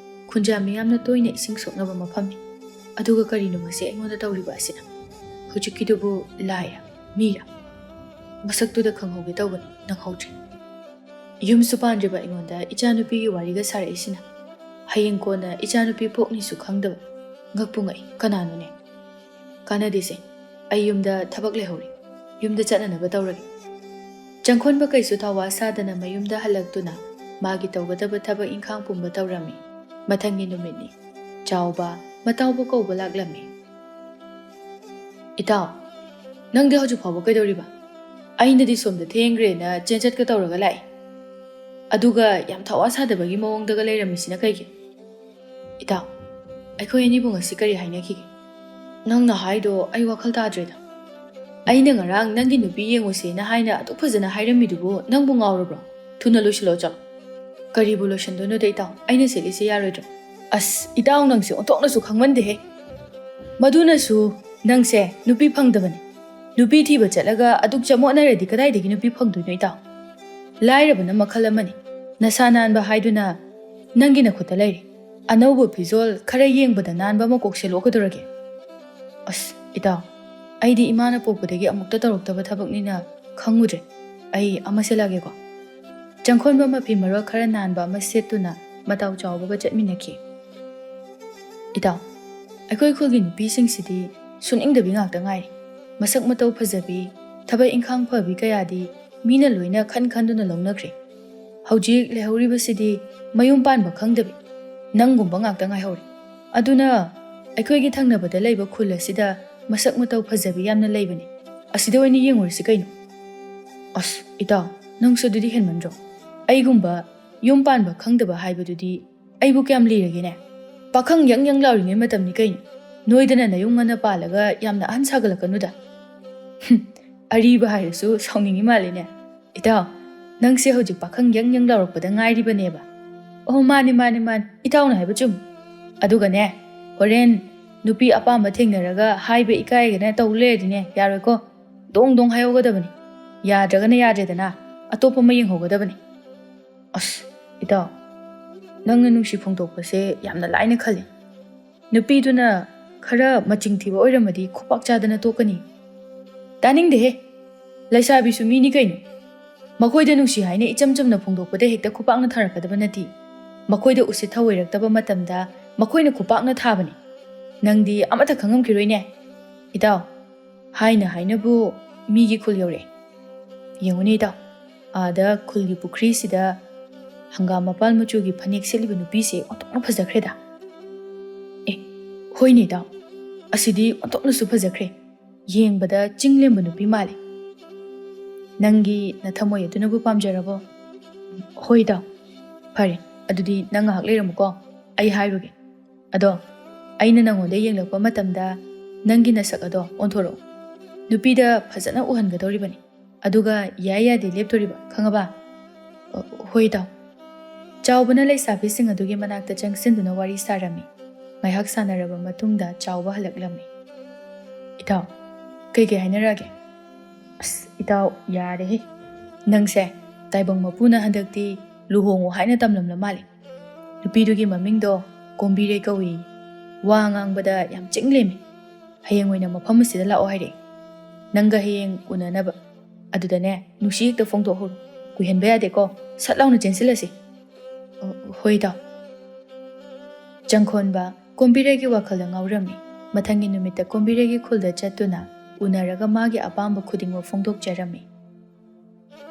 ꯈꯨꯟꯖꯥ ꯃꯤꯌꯥꯝꯅ ꯇꯣꯏꯅ ꯏꯁꯤꯡ ꯁꯣꯛꯅꯕ ꯃꯐꯝꯅꯤ꯫ ꯑꯗꯨꯒ ꯀꯔꯤꯅꯣ ꯉꯁꯤ ꯑꯩꯉꯣꯟꯗ ꯇꯧꯔꯤꯕ ꯑꯁꯤꯅ? ꯍꯧꯖꯤꯛꯀꯤꯗꯨꯕꯨ ꯂꯥꯏꯔ, ꯃꯤꯔ? ꯃꯁꯛꯇꯨꯗ ꯈꯪꯍꯧꯒꯦ ꯇꯧꯕꯅꯤ, ꯅꯪꯍꯧꯗ꯭ꯔꯦ꯫ ꯌꯨꯝꯁꯨ ꯄꯥꯟꯗ꯭ꯔꯤꯕ ꯑꯩꯉꯣꯟꯗ ꯏꯆꯥꯅꯨꯄꯤꯒꯤ ꯋꯥꯔꯤꯒ ꯁꯥꯔꯛꯏꯁꯤꯅ? ꯍꯌꯦꯡ ꯀꯣꯟꯅ ꯏꯆꯥꯅꯨꯄꯤ ꯄꯣꯛꯅꯤꯁꯨ ꯈꯪꯗꯕ꯫ ꯉꯛꯄꯨ ꯉꯛꯏ, ꯀꯅꯥꯅꯣꯅꯦ?" "ꯀꯥꯟꯅꯗꯦꯁꯦ, ꯑꯩ ꯌꯨꯝꯗ ꯊꯕꯛ ꯂꯩꯍꯧꯔꯤ꯫ ꯌꯨꯝꯗ ꯆꯠꯅꯅꯕ ꯇꯧꯔꯒꯦ"꯫ ꯆꯪꯈꯣꯟꯕ ꯀꯩꯁꯨ ꯊꯋꯥ ꯁꯥꯗꯅ ꯃꯌꯨꯝꯗ ꯍꯜꯂꯛꯇꯨꯅ ꯃꯥꯒꯤ ꯇꯧꯒꯗꯕ ꯊꯕꯛ ꯏꯪꯈꯥꯡ ꯄꯨꯝꯕ ꯇꯧꯔꯝꯃꯤ꯫ ꯃꯊꯪꯒꯤ ꯅꯨꯃꯤꯠꯅꯤ꯫ ꯆꯥꯎꯕ, ꯃꯇꯥꯎꯕ ꯀꯧꯕ ꯂꯥꯛꯂꯝꯃꯤ꯫ "ꯏꯇꯥꯎ, ꯅꯪꯗꯤ ꯍꯧꯖꯤꯛ ꯐꯥꯎꯕ ꯀꯩꯗꯧꯔꯤꯕ? ꯑꯩꯅꯗꯤ ꯁꯣꯝꯗ ꯊꯦꯡꯈ꯭ꯔꯦꯅ ꯆꯦꯟ ꯆꯠꯀ ꯇꯧꯔꯒ ꯂꯥꯛꯏ꯫ ꯑꯗꯨꯒ ꯌꯥꯝ ꯊꯋꯥ ꯁꯥꯗꯕꯒꯤ ꯃꯑꯣꯡꯗꯒ ꯂꯩꯔꯝꯃꯤꯁꯤꯅ ꯀꯩꯒꯤ?" "ꯏꯇꯥꯎ, ꯑꯩꯈꯣꯏ ꯑꯅꯤꯕꯨ ꯉꯁꯤ ꯀꯔꯤ ꯍꯥꯏꯅꯈꯤꯒꯦ? ꯅꯪꯅ ꯍꯥꯏꯗꯣ ꯑꯩ ꯋꯥꯈꯜ ꯇꯥꯗ꯭ꯔꯦꯗ꯫ ꯑꯩꯅ ꯉꯔꯥꯡ ꯅꯪꯒꯤ ꯅꯨꯄꯤ ꯌꯦꯡꯉꯨꯁꯦꯅ ꯍꯥꯏꯅ ꯑꯗꯨꯛ ꯐꯖꯅ ꯍꯥꯏꯔꯝꯃꯤꯗꯨꯕꯨ ꯅꯪꯕꯨ ꯉꯥꯎꯔꯕ꯭ꯔꯣ? ꯊꯨꯅ ꯂꯣꯏꯁꯤꯜꯂꯣ ꯆꯠꯂꯣ"꯫ "ꯀꯔꯤꯕꯨ ꯂꯣꯏꯁꯤꯟꯗꯣꯏꯅꯣꯗ ꯏꯇꯥꯎ? ꯑꯩꯅ ꯁꯦꯠꯂꯤꯁꯦ ꯌꯥꯔꯣꯏꯗ꯭ꯔꯣ?" "ꯑꯁ, ꯏꯇꯥꯎ ꯅꯪꯁꯦ ꯑꯣꯟꯊꯣꯛꯅꯁꯨ ꯈꯪꯃꯟꯗꯦꯍꯦ꯫ ꯃꯗꯨꯅꯁꯨ ꯅꯪꯁꯦ ꯅꯨꯄꯤ ꯐꯪꯗꯕꯅꯤ꯫ ꯅꯨꯄꯤ ꯊꯤꯕ ꯆꯠꯂꯒ ꯑꯗꯨꯛ ꯆꯃꯣꯠꯅꯔꯗꯤ ꯀꯗꯥꯏꯗꯒꯤ ꯅꯨꯄꯤ ꯐꯪꯗꯣꯏꯅꯣ ꯏꯇꯥꯎ? ꯂꯥꯏꯔꯕꯅ ꯃꯈꯜ ꯑꯃꯅꯤ꯫ ꯅꯁꯥ ꯅꯥꯟꯕ ꯍꯥꯏꯗꯨꯅ ꯅꯪꯒꯤ ꯅꯈꯨꯠꯇ ꯂꯩꯔꯦ꯫ ꯑꯅꯧꯕ ꯐꯤꯖꯣꯜ ꯈꯔ ꯌꯦꯡꯕꯗ ꯅꯥꯟꯕ ꯑꯃ ꯀꯣꯛ ꯁꯦꯠꯂꯛꯀꯗꯧꯔꯒꯦ?" "ꯑꯁ, ꯏꯇꯥꯎ, ꯑꯩꯗꯤ ꯏꯃꯥꯅ ꯄꯣꯛꯄꯗꯒꯤ ꯑꯃꯨꯛꯇ ꯇꯧꯔꯛꯇꯕ ꯊꯕꯛꯅꯤꯅ ꯈꯪꯉꯨꯗ꯭ꯔꯦ꯫ ꯑꯩ ꯑꯃ ꯁꯦꯠꯂꯛꯑꯒꯦꯀꯣ"꯫ ꯆꯪꯈꯣꯟꯕ ꯃꯐꯤ ꯃꯔꯣꯜ ꯈꯔ ꯅꯥꯟꯕ ꯑꯃ ꯁꯦꯠꯇꯨꯅ ꯃꯇꯥꯎ ꯆꯥꯎꯕꯒ ꯆꯠꯃꯤꯟꯅꯈꯤ꯫ "ꯏꯇꯥꯎ, ꯑꯩꯈꯣꯏ ꯈꯨꯜꯒꯤ ꯅꯨꯄꯤꯁꯤꯡꯁꯤꯗꯤ ꯁꯨꯅꯤꯡꯗꯕꯤ ꯉꯥꯛꯇ ꯉꯥꯏꯔꯦ꯫ ꯃꯁꯛ ꯃꯇꯧ ꯐꯖꯕꯤ, ꯊꯕꯛ ꯏꯪꯈꯥꯡ ꯐꯕꯤ ꯀꯌꯥꯗꯤ ꯃꯤꯅ ꯂꯣꯏꯅ ꯈꯟ ꯈꯟꯗꯨꯅ ꯂꯧꯅꯈ꯭ꯔꯦ꯫ ꯍꯧꯖꯤꯛ ꯂꯩꯍꯧꯔꯤꯕꯁꯤꯗꯤ ꯃꯌꯨꯝ ꯄꯥꯟꯕ ꯈꯪꯗꯕꯤ ꯅꯪꯒꯨꯝꯕ ꯉꯥꯛꯇ ꯉꯥꯏꯍꯧꯔꯦ꯫ ꯑꯗꯨꯅ ꯑꯩꯈꯣꯏꯒꯤ ꯊꯪꯅꯕꯗ ꯂꯩꯕ ꯈꯨꯜ ꯑꯁꯤꯗ ꯃꯁꯛ ꯃꯇꯧ ꯐꯖꯕꯤ ꯌꯥꯝꯅ ꯂꯩꯕꯅꯤ꯫ ꯑꯁꯤꯗ ꯑꯣꯏꯅ ꯌꯦꯡꯉꯨꯔꯁꯤ ꯀꯩꯅꯣ?" "ꯑꯁ, ꯏꯇꯥꯎ, ꯅꯪꯁꯨ ꯑꯗꯨꯗꯤ ꯍꯦꯟꯃꯟꯗ꯭ꯔꯣ? ꯑꯩꯒꯨꯝꯕ ꯌꯨꯝ ꯄꯥꯟꯕ ꯈꯪꯗꯕ ꯍꯥꯏꯕꯗꯨꯗꯤ ꯑꯩꯕꯨ ꯀꯌꯥꯝ ꯂꯤꯔꯒꯦꯅꯦ? ꯄꯥꯈꯪ ꯌꯪ ꯌꯪ ꯂꯥꯎꯔꯤꯉꯩ ꯃꯇꯝꯅꯤ ꯀꯩꯅꯣ꯫ ꯅꯣꯏꯗꯅ ꯅꯌꯨꯝ ꯉꯟꯅ ꯄꯥꯜꯂꯒ ꯌꯥꯝꯅ ꯑꯍꯟ ꯁꯥꯒꯠꯂꯛꯀꯅꯨꯗ꯫ ꯍꯨꯝ, ꯑꯔꯤꯕ ꯍꯥꯏꯔꯁꯨ ꯁꯥꯎꯅꯤꯡꯉꯤ ꯃꯥꯜꯂꯤꯅꯦ꯫ ꯏꯇꯥꯎ, ꯅꯪꯁꯦ ꯍꯧꯖꯤꯛ ꯄꯥꯈꯪ ꯌꯪ ꯌꯪ ꯂꯥꯎꯔꯛꯄꯗ ꯉꯥꯏꯔꯤꯕꯅꯦꯕ꯫ ꯑꯣ, ꯃꯥꯅꯤ, ꯃꯥꯅꯤ, ꯃꯥꯅꯤ꯫ ꯏꯇꯥꯎꯅ ꯍꯥꯏꯕ ꯆꯨꯝꯃꯤ꯫ ꯑꯗꯨꯒꯅꯦ, ꯍꯣꯔꯦꯟ ꯅꯨꯄꯤ ꯑꯄꯥꯝꯕ ꯊꯦꯡꯅꯔꯒ ꯍꯥꯏꯕ ꯏꯀꯥꯏꯒꯅ ꯇꯧ ꯂꯩꯔꯗꯤꯅꯦ, ꯌꯥꯔꯣꯏꯀꯣ꯫ ꯗꯣꯡ ꯗꯣꯡ ꯍꯥꯏꯍꯧꯒꯗꯕꯅꯤ꯫ ꯌꯥꯗ꯭ꯔꯒꯅ ꯌꯥꯗ꯭ꯔꯦꯗꯅ, ꯑꯇꯣꯞꯄ ꯑꯃ ꯌꯦꯡꯍꯧꯒꯗꯕꯅꯤ꯫ ꯑꯁ, ꯏꯇꯥꯎ, ꯅꯪꯅ ꯅꯨꯡꯁꯤ ꯐꯣꯡꯗꯣꯛꯄꯁꯦ ꯌꯥꯝꯅ ꯂꯥꯏꯅ ꯈꯜꯂꯤ꯫ ꯅꯨꯄꯤꯗꯨꯅ ꯈꯔ ꯃꯆꯤꯡ ꯊꯤꯕ ꯑꯣꯏꯔꯝꯃꯗꯤ ꯈꯨꯄꯥꯛ ꯆꯥꯗꯅ ꯇꯣꯛꯀꯅꯤ꯫ ꯇꯥꯅꯤꯡꯗꯦꯍꯦ! ꯂꯩꯁꯥꯕꯤꯁꯨ ꯃꯤꯅꯤ ꯀꯩꯅꯣ꯫ ꯃꯈꯣꯏꯗ ꯅꯨꯡꯁꯤ ꯍꯥꯏꯅ ꯏꯆꯝ ꯆꯝꯅ ꯐꯣꯡꯗꯣꯛꯄꯗ ꯍꯦꯛꯇ ꯈꯨꯄꯥꯛꯅ ꯊꯥꯔꯛꯀꯗꯕ ꯅꯠꯇꯦ꯫ ꯃꯈꯣꯏꯗ ꯎꯁꯤꯠ ꯊꯑꯣꯏꯔꯛꯇꯕ ꯃꯇꯝꯗ ꯃꯈꯣꯏꯅ ꯈꯨꯄꯥꯛꯅ ꯊꯥꯕꯅꯤ꯫ ꯅꯪꯗꯤ ꯑꯃꯠꯇ ꯈꯪꯉꯝꯈꯤꯔꯣꯏꯅꯦ꯫ ꯏꯇꯥꯎ, ꯍꯥꯏꯅ ꯍꯥꯏꯅꯕꯨ ꯃꯤꯒꯤ ꯈꯨꯜ ꯌꯧꯔꯛꯑꯦ꯫ ꯌꯦꯡꯉꯨꯅꯦ ꯏꯇꯥꯎ, ꯑꯥꯗ ꯈꯨꯜꯒꯤ ꯄꯨꯈ꯭ꯔꯤꯁꯤꯗ ꯍꯪꯒꯥꯝ ꯃꯄꯥꯜ ꯃꯆꯨꯒꯤ ꯐꯅꯦꯛ ꯁꯦꯠꯂꯤꯕ ꯅꯨꯄꯤꯁꯦ ꯑꯣꯟꯊꯣꯛꯅ ꯐꯖꯈ꯭ꯔꯦꯗ꯫ ꯑꯦ, ꯍꯣꯏꯅꯦ ꯏꯇꯥꯎ, ꯑꯁꯤꯗꯤ ꯑꯣꯟꯊꯣꯛꯅꯁꯨ ꯐꯖꯈ꯭ꯔꯦ꯫ ꯌꯦꯡꯕꯗ ꯆꯤꯡ ꯂꯦꯝꯕ ꯅꯨꯄꯤ ꯃꯥꯜꯂꯦ꯫ ꯅꯪꯒꯤ ꯅꯊꯃꯣꯏ ꯑꯗꯨꯅꯕꯨ ꯄꯥꯝꯖꯔꯕꯣ? ꯍꯣꯏ ꯏꯇꯥꯎ꯫ ꯐꯔꯦ, ꯑꯗꯨꯗꯤ ꯅꯪ ꯉꯥꯏꯍꯥꯛ ꯂꯩꯔꯝꯃꯨꯀꯣ, ꯑꯩ ꯍꯥꯏꯔꯨꯒꯦ꯫ ꯑꯗꯣ, ꯑꯩꯅ ꯅꯪꯉꯣꯟꯗ ꯌꯦꯡꯂꯛꯄ ꯃꯇꯝꯗ ꯅꯪꯒꯤ ꯅꯁꯛ ꯑꯗꯣ ꯑꯣꯟꯊꯣꯔꯛꯎ꯫ ꯅꯨꯄꯤꯗ ꯐꯖꯅ ꯎꯍꯟꯒꯗꯧꯔꯤꯕꯅꯤ꯫ ꯑꯗꯨꯒ ꯌꯥꯏ ꯌꯥꯗꯦ ꯂꯦꯞꯇꯣꯔꯤꯕ, ꯈꯪꯉꯕ? ꯑ, ꯍꯣꯏ ꯏꯇꯥꯎ꯫ ꯆꯥꯎꯕꯅ ꯂꯩꯁꯥꯕꯤꯁꯤꯡ ꯑꯗꯨꯒꯤ ꯃꯅꯥꯛꯇ ꯆꯪꯁꯤꯟꯗꯨꯅ ꯋꯥꯔꯤ ꯁꯥꯔꯝꯃꯤ꯫ ꯉꯥꯏꯍꯥꯛ ꯁꯥꯟꯅꯔꯕ ꯃꯇꯨꯡꯗ ꯆꯥꯎꯕ ꯍꯜꯂꯛꯂꯝꯃꯤ꯫ ꯏꯇꯥꯎ, ꯀꯩꯀꯩ ꯍꯥꯏꯅꯔꯛꯑꯒꯦ? ꯑꯁ, ꯏꯇꯥꯎ, ꯌꯥꯔꯦꯍꯦ꯫ ꯅꯪꯁꯦ ꯇꯥꯏꯕꯪ ꯃꯄꯨꯅ ꯍꯟꯗꯛꯇꯤ ꯂꯨꯍꯣꯡꯉꯣ ꯍꯥꯏꯅ ꯇꯝꯂꯝꯂ ꯃꯥꯜꯂꯦ꯫ ꯅꯨꯄꯤꯗꯨꯒꯤ ꯃꯃꯤꯡꯗꯣ ꯀꯣꯝꯕꯤꯔꯩ ꯀꯧꯏ꯫ ꯋꯥ ꯉꯥꯡꯕꯗ ꯌꯥꯝ ꯆꯤꯡ ꯂꯦꯝꯃꯤ꯫ ꯍꯌꯦꯡ ꯑꯣꯏꯅ ꯃꯐꯝ ꯑꯁꯤꯗ ꯂꯥꯛꯑꯣ ꯍꯥꯏꯔꯛꯑꯦ꯫ ꯅꯪꯒ ꯍꯌꯦꯡ ꯎꯅꯅꯕ꯫ ꯑꯗꯨꯗꯅꯦ, ꯅꯨꯡꯁꯤ ꯍꯦꯛꯇ ꯐꯣꯡꯗꯣꯛꯍꯧꯔꯣ꯫ ꯀꯨꯏꯍꯟꯕ ꯌꯥꯗꯦꯀꯣ꯫ ꯁꯠ ꯂꯥꯎꯅ ꯆꯦꯟꯁꯤꯜꯂꯁꯤ꯫ ꯑꯣ, ꯍꯣꯏ, ꯏꯇꯥꯎ꯫ ꯆꯪꯈꯣꯟꯕ ꯀꯣꯝꯕꯤꯔꯩꯒꯤ ꯋꯥꯈꯜꯗ ꯉꯥꯎꯔꯝꯃꯤ꯫ ꯃꯊꯪꯒꯤ ꯅꯨꯃꯤꯠꯇ ꯀꯣꯝꯕꯤꯔꯩꯒꯤ ꯈꯨꯜꯗ ꯆꯠꯇꯨꯅ ꯎꯅꯔꯒ ꯃꯥꯒꯤ ꯑꯄꯥꯝꯕ ꯈꯨꯗꯤꯡꯃꯛ ꯐꯣꯡꯗꯣꯛꯆꯔꯝꯃꯤ꯫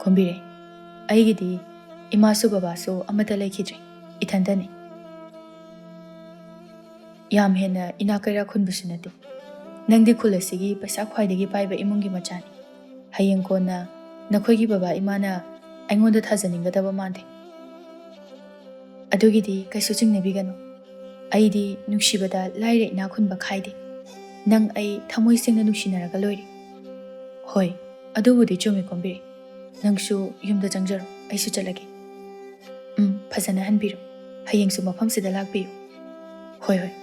ꯀꯣꯝꯕꯤꯔꯩ, ꯑꯩꯒꯤꯗꯤ ꯏꯃꯥꯁꯨ ꯕꯕꯥꯁꯨ ꯑꯃꯠꯇ ꯂꯩꯈꯤꯗ꯭ꯔꯦ꯫ ꯏꯊꯟꯇꯅꯤ꯫ ꯌꯥꯝ ꯍꯦꯟꯅ ꯏꯅꯥꯛ ꯀꯩꯔꯥꯛ ꯈꯨꯟꯕꯁꯨ ꯅꯠꯇꯦ꯫ ꯅꯪꯗꯤ ꯈꯨꯜ ꯑꯁꯤꯒꯤ ꯄꯩꯁꯥ ꯈ꯭ꯋꯥꯏꯗꯒꯤ ꯄꯥꯏꯕ ꯏꯃꯨꯡꯒꯤ ꯃꯆꯥꯅꯤ꯫ ꯍꯌꯦꯡ ꯀꯣꯟꯅ ꯅꯈꯣꯏꯒꯤ ꯕꯕꯥ ꯏꯃꯥꯅ ꯑꯩꯉꯣꯟꯗ ꯊꯥꯖꯅꯤꯡꯒꯗꯕ ꯃꯥꯟꯗꯦ꯫ ꯑꯗꯨꯒꯤꯗꯤ ꯀꯩꯁꯨ ꯆꯤꯡꯅꯕꯤꯒꯅꯨ꯫ ꯑꯩꯗꯤ ꯅꯨꯡꯁꯤꯕꯗ ꯂꯥꯏꯔ ꯏꯅꯥꯛ ꯈꯨꯟꯕ ꯈꯥꯏꯗꯦ꯫ ꯅꯪ ꯑꯩ ꯊꯃꯣꯏ ꯁꯦꯡꯅ ꯅꯨꯡꯁꯤꯅꯔꯒ ꯂꯣꯏꯔꯦ꯫ ꯍꯣꯏ, ꯑꯗꯨꯕꯨꯗꯤ ꯆꯨꯝꯃꯤ ꯀꯣꯝꯕꯤꯔꯩ꯫ ꯅꯪꯁꯨ ꯌꯨꯝꯗ ꯆꯪꯖꯔꯣ, ꯑꯩꯁꯨ ꯆꯠꯂꯒꯦ꯫ ꯎꯝ, ꯐꯖꯅ ꯍꯟꯕꯤꯔꯣ꯫ ꯍꯌꯦꯡꯁꯨ ꯃꯐꯝꯁꯤꯗ ꯂꯥꯛꯄꯤꯌꯨ꯫ ꯍꯣꯏ, ꯍꯣꯏ꯫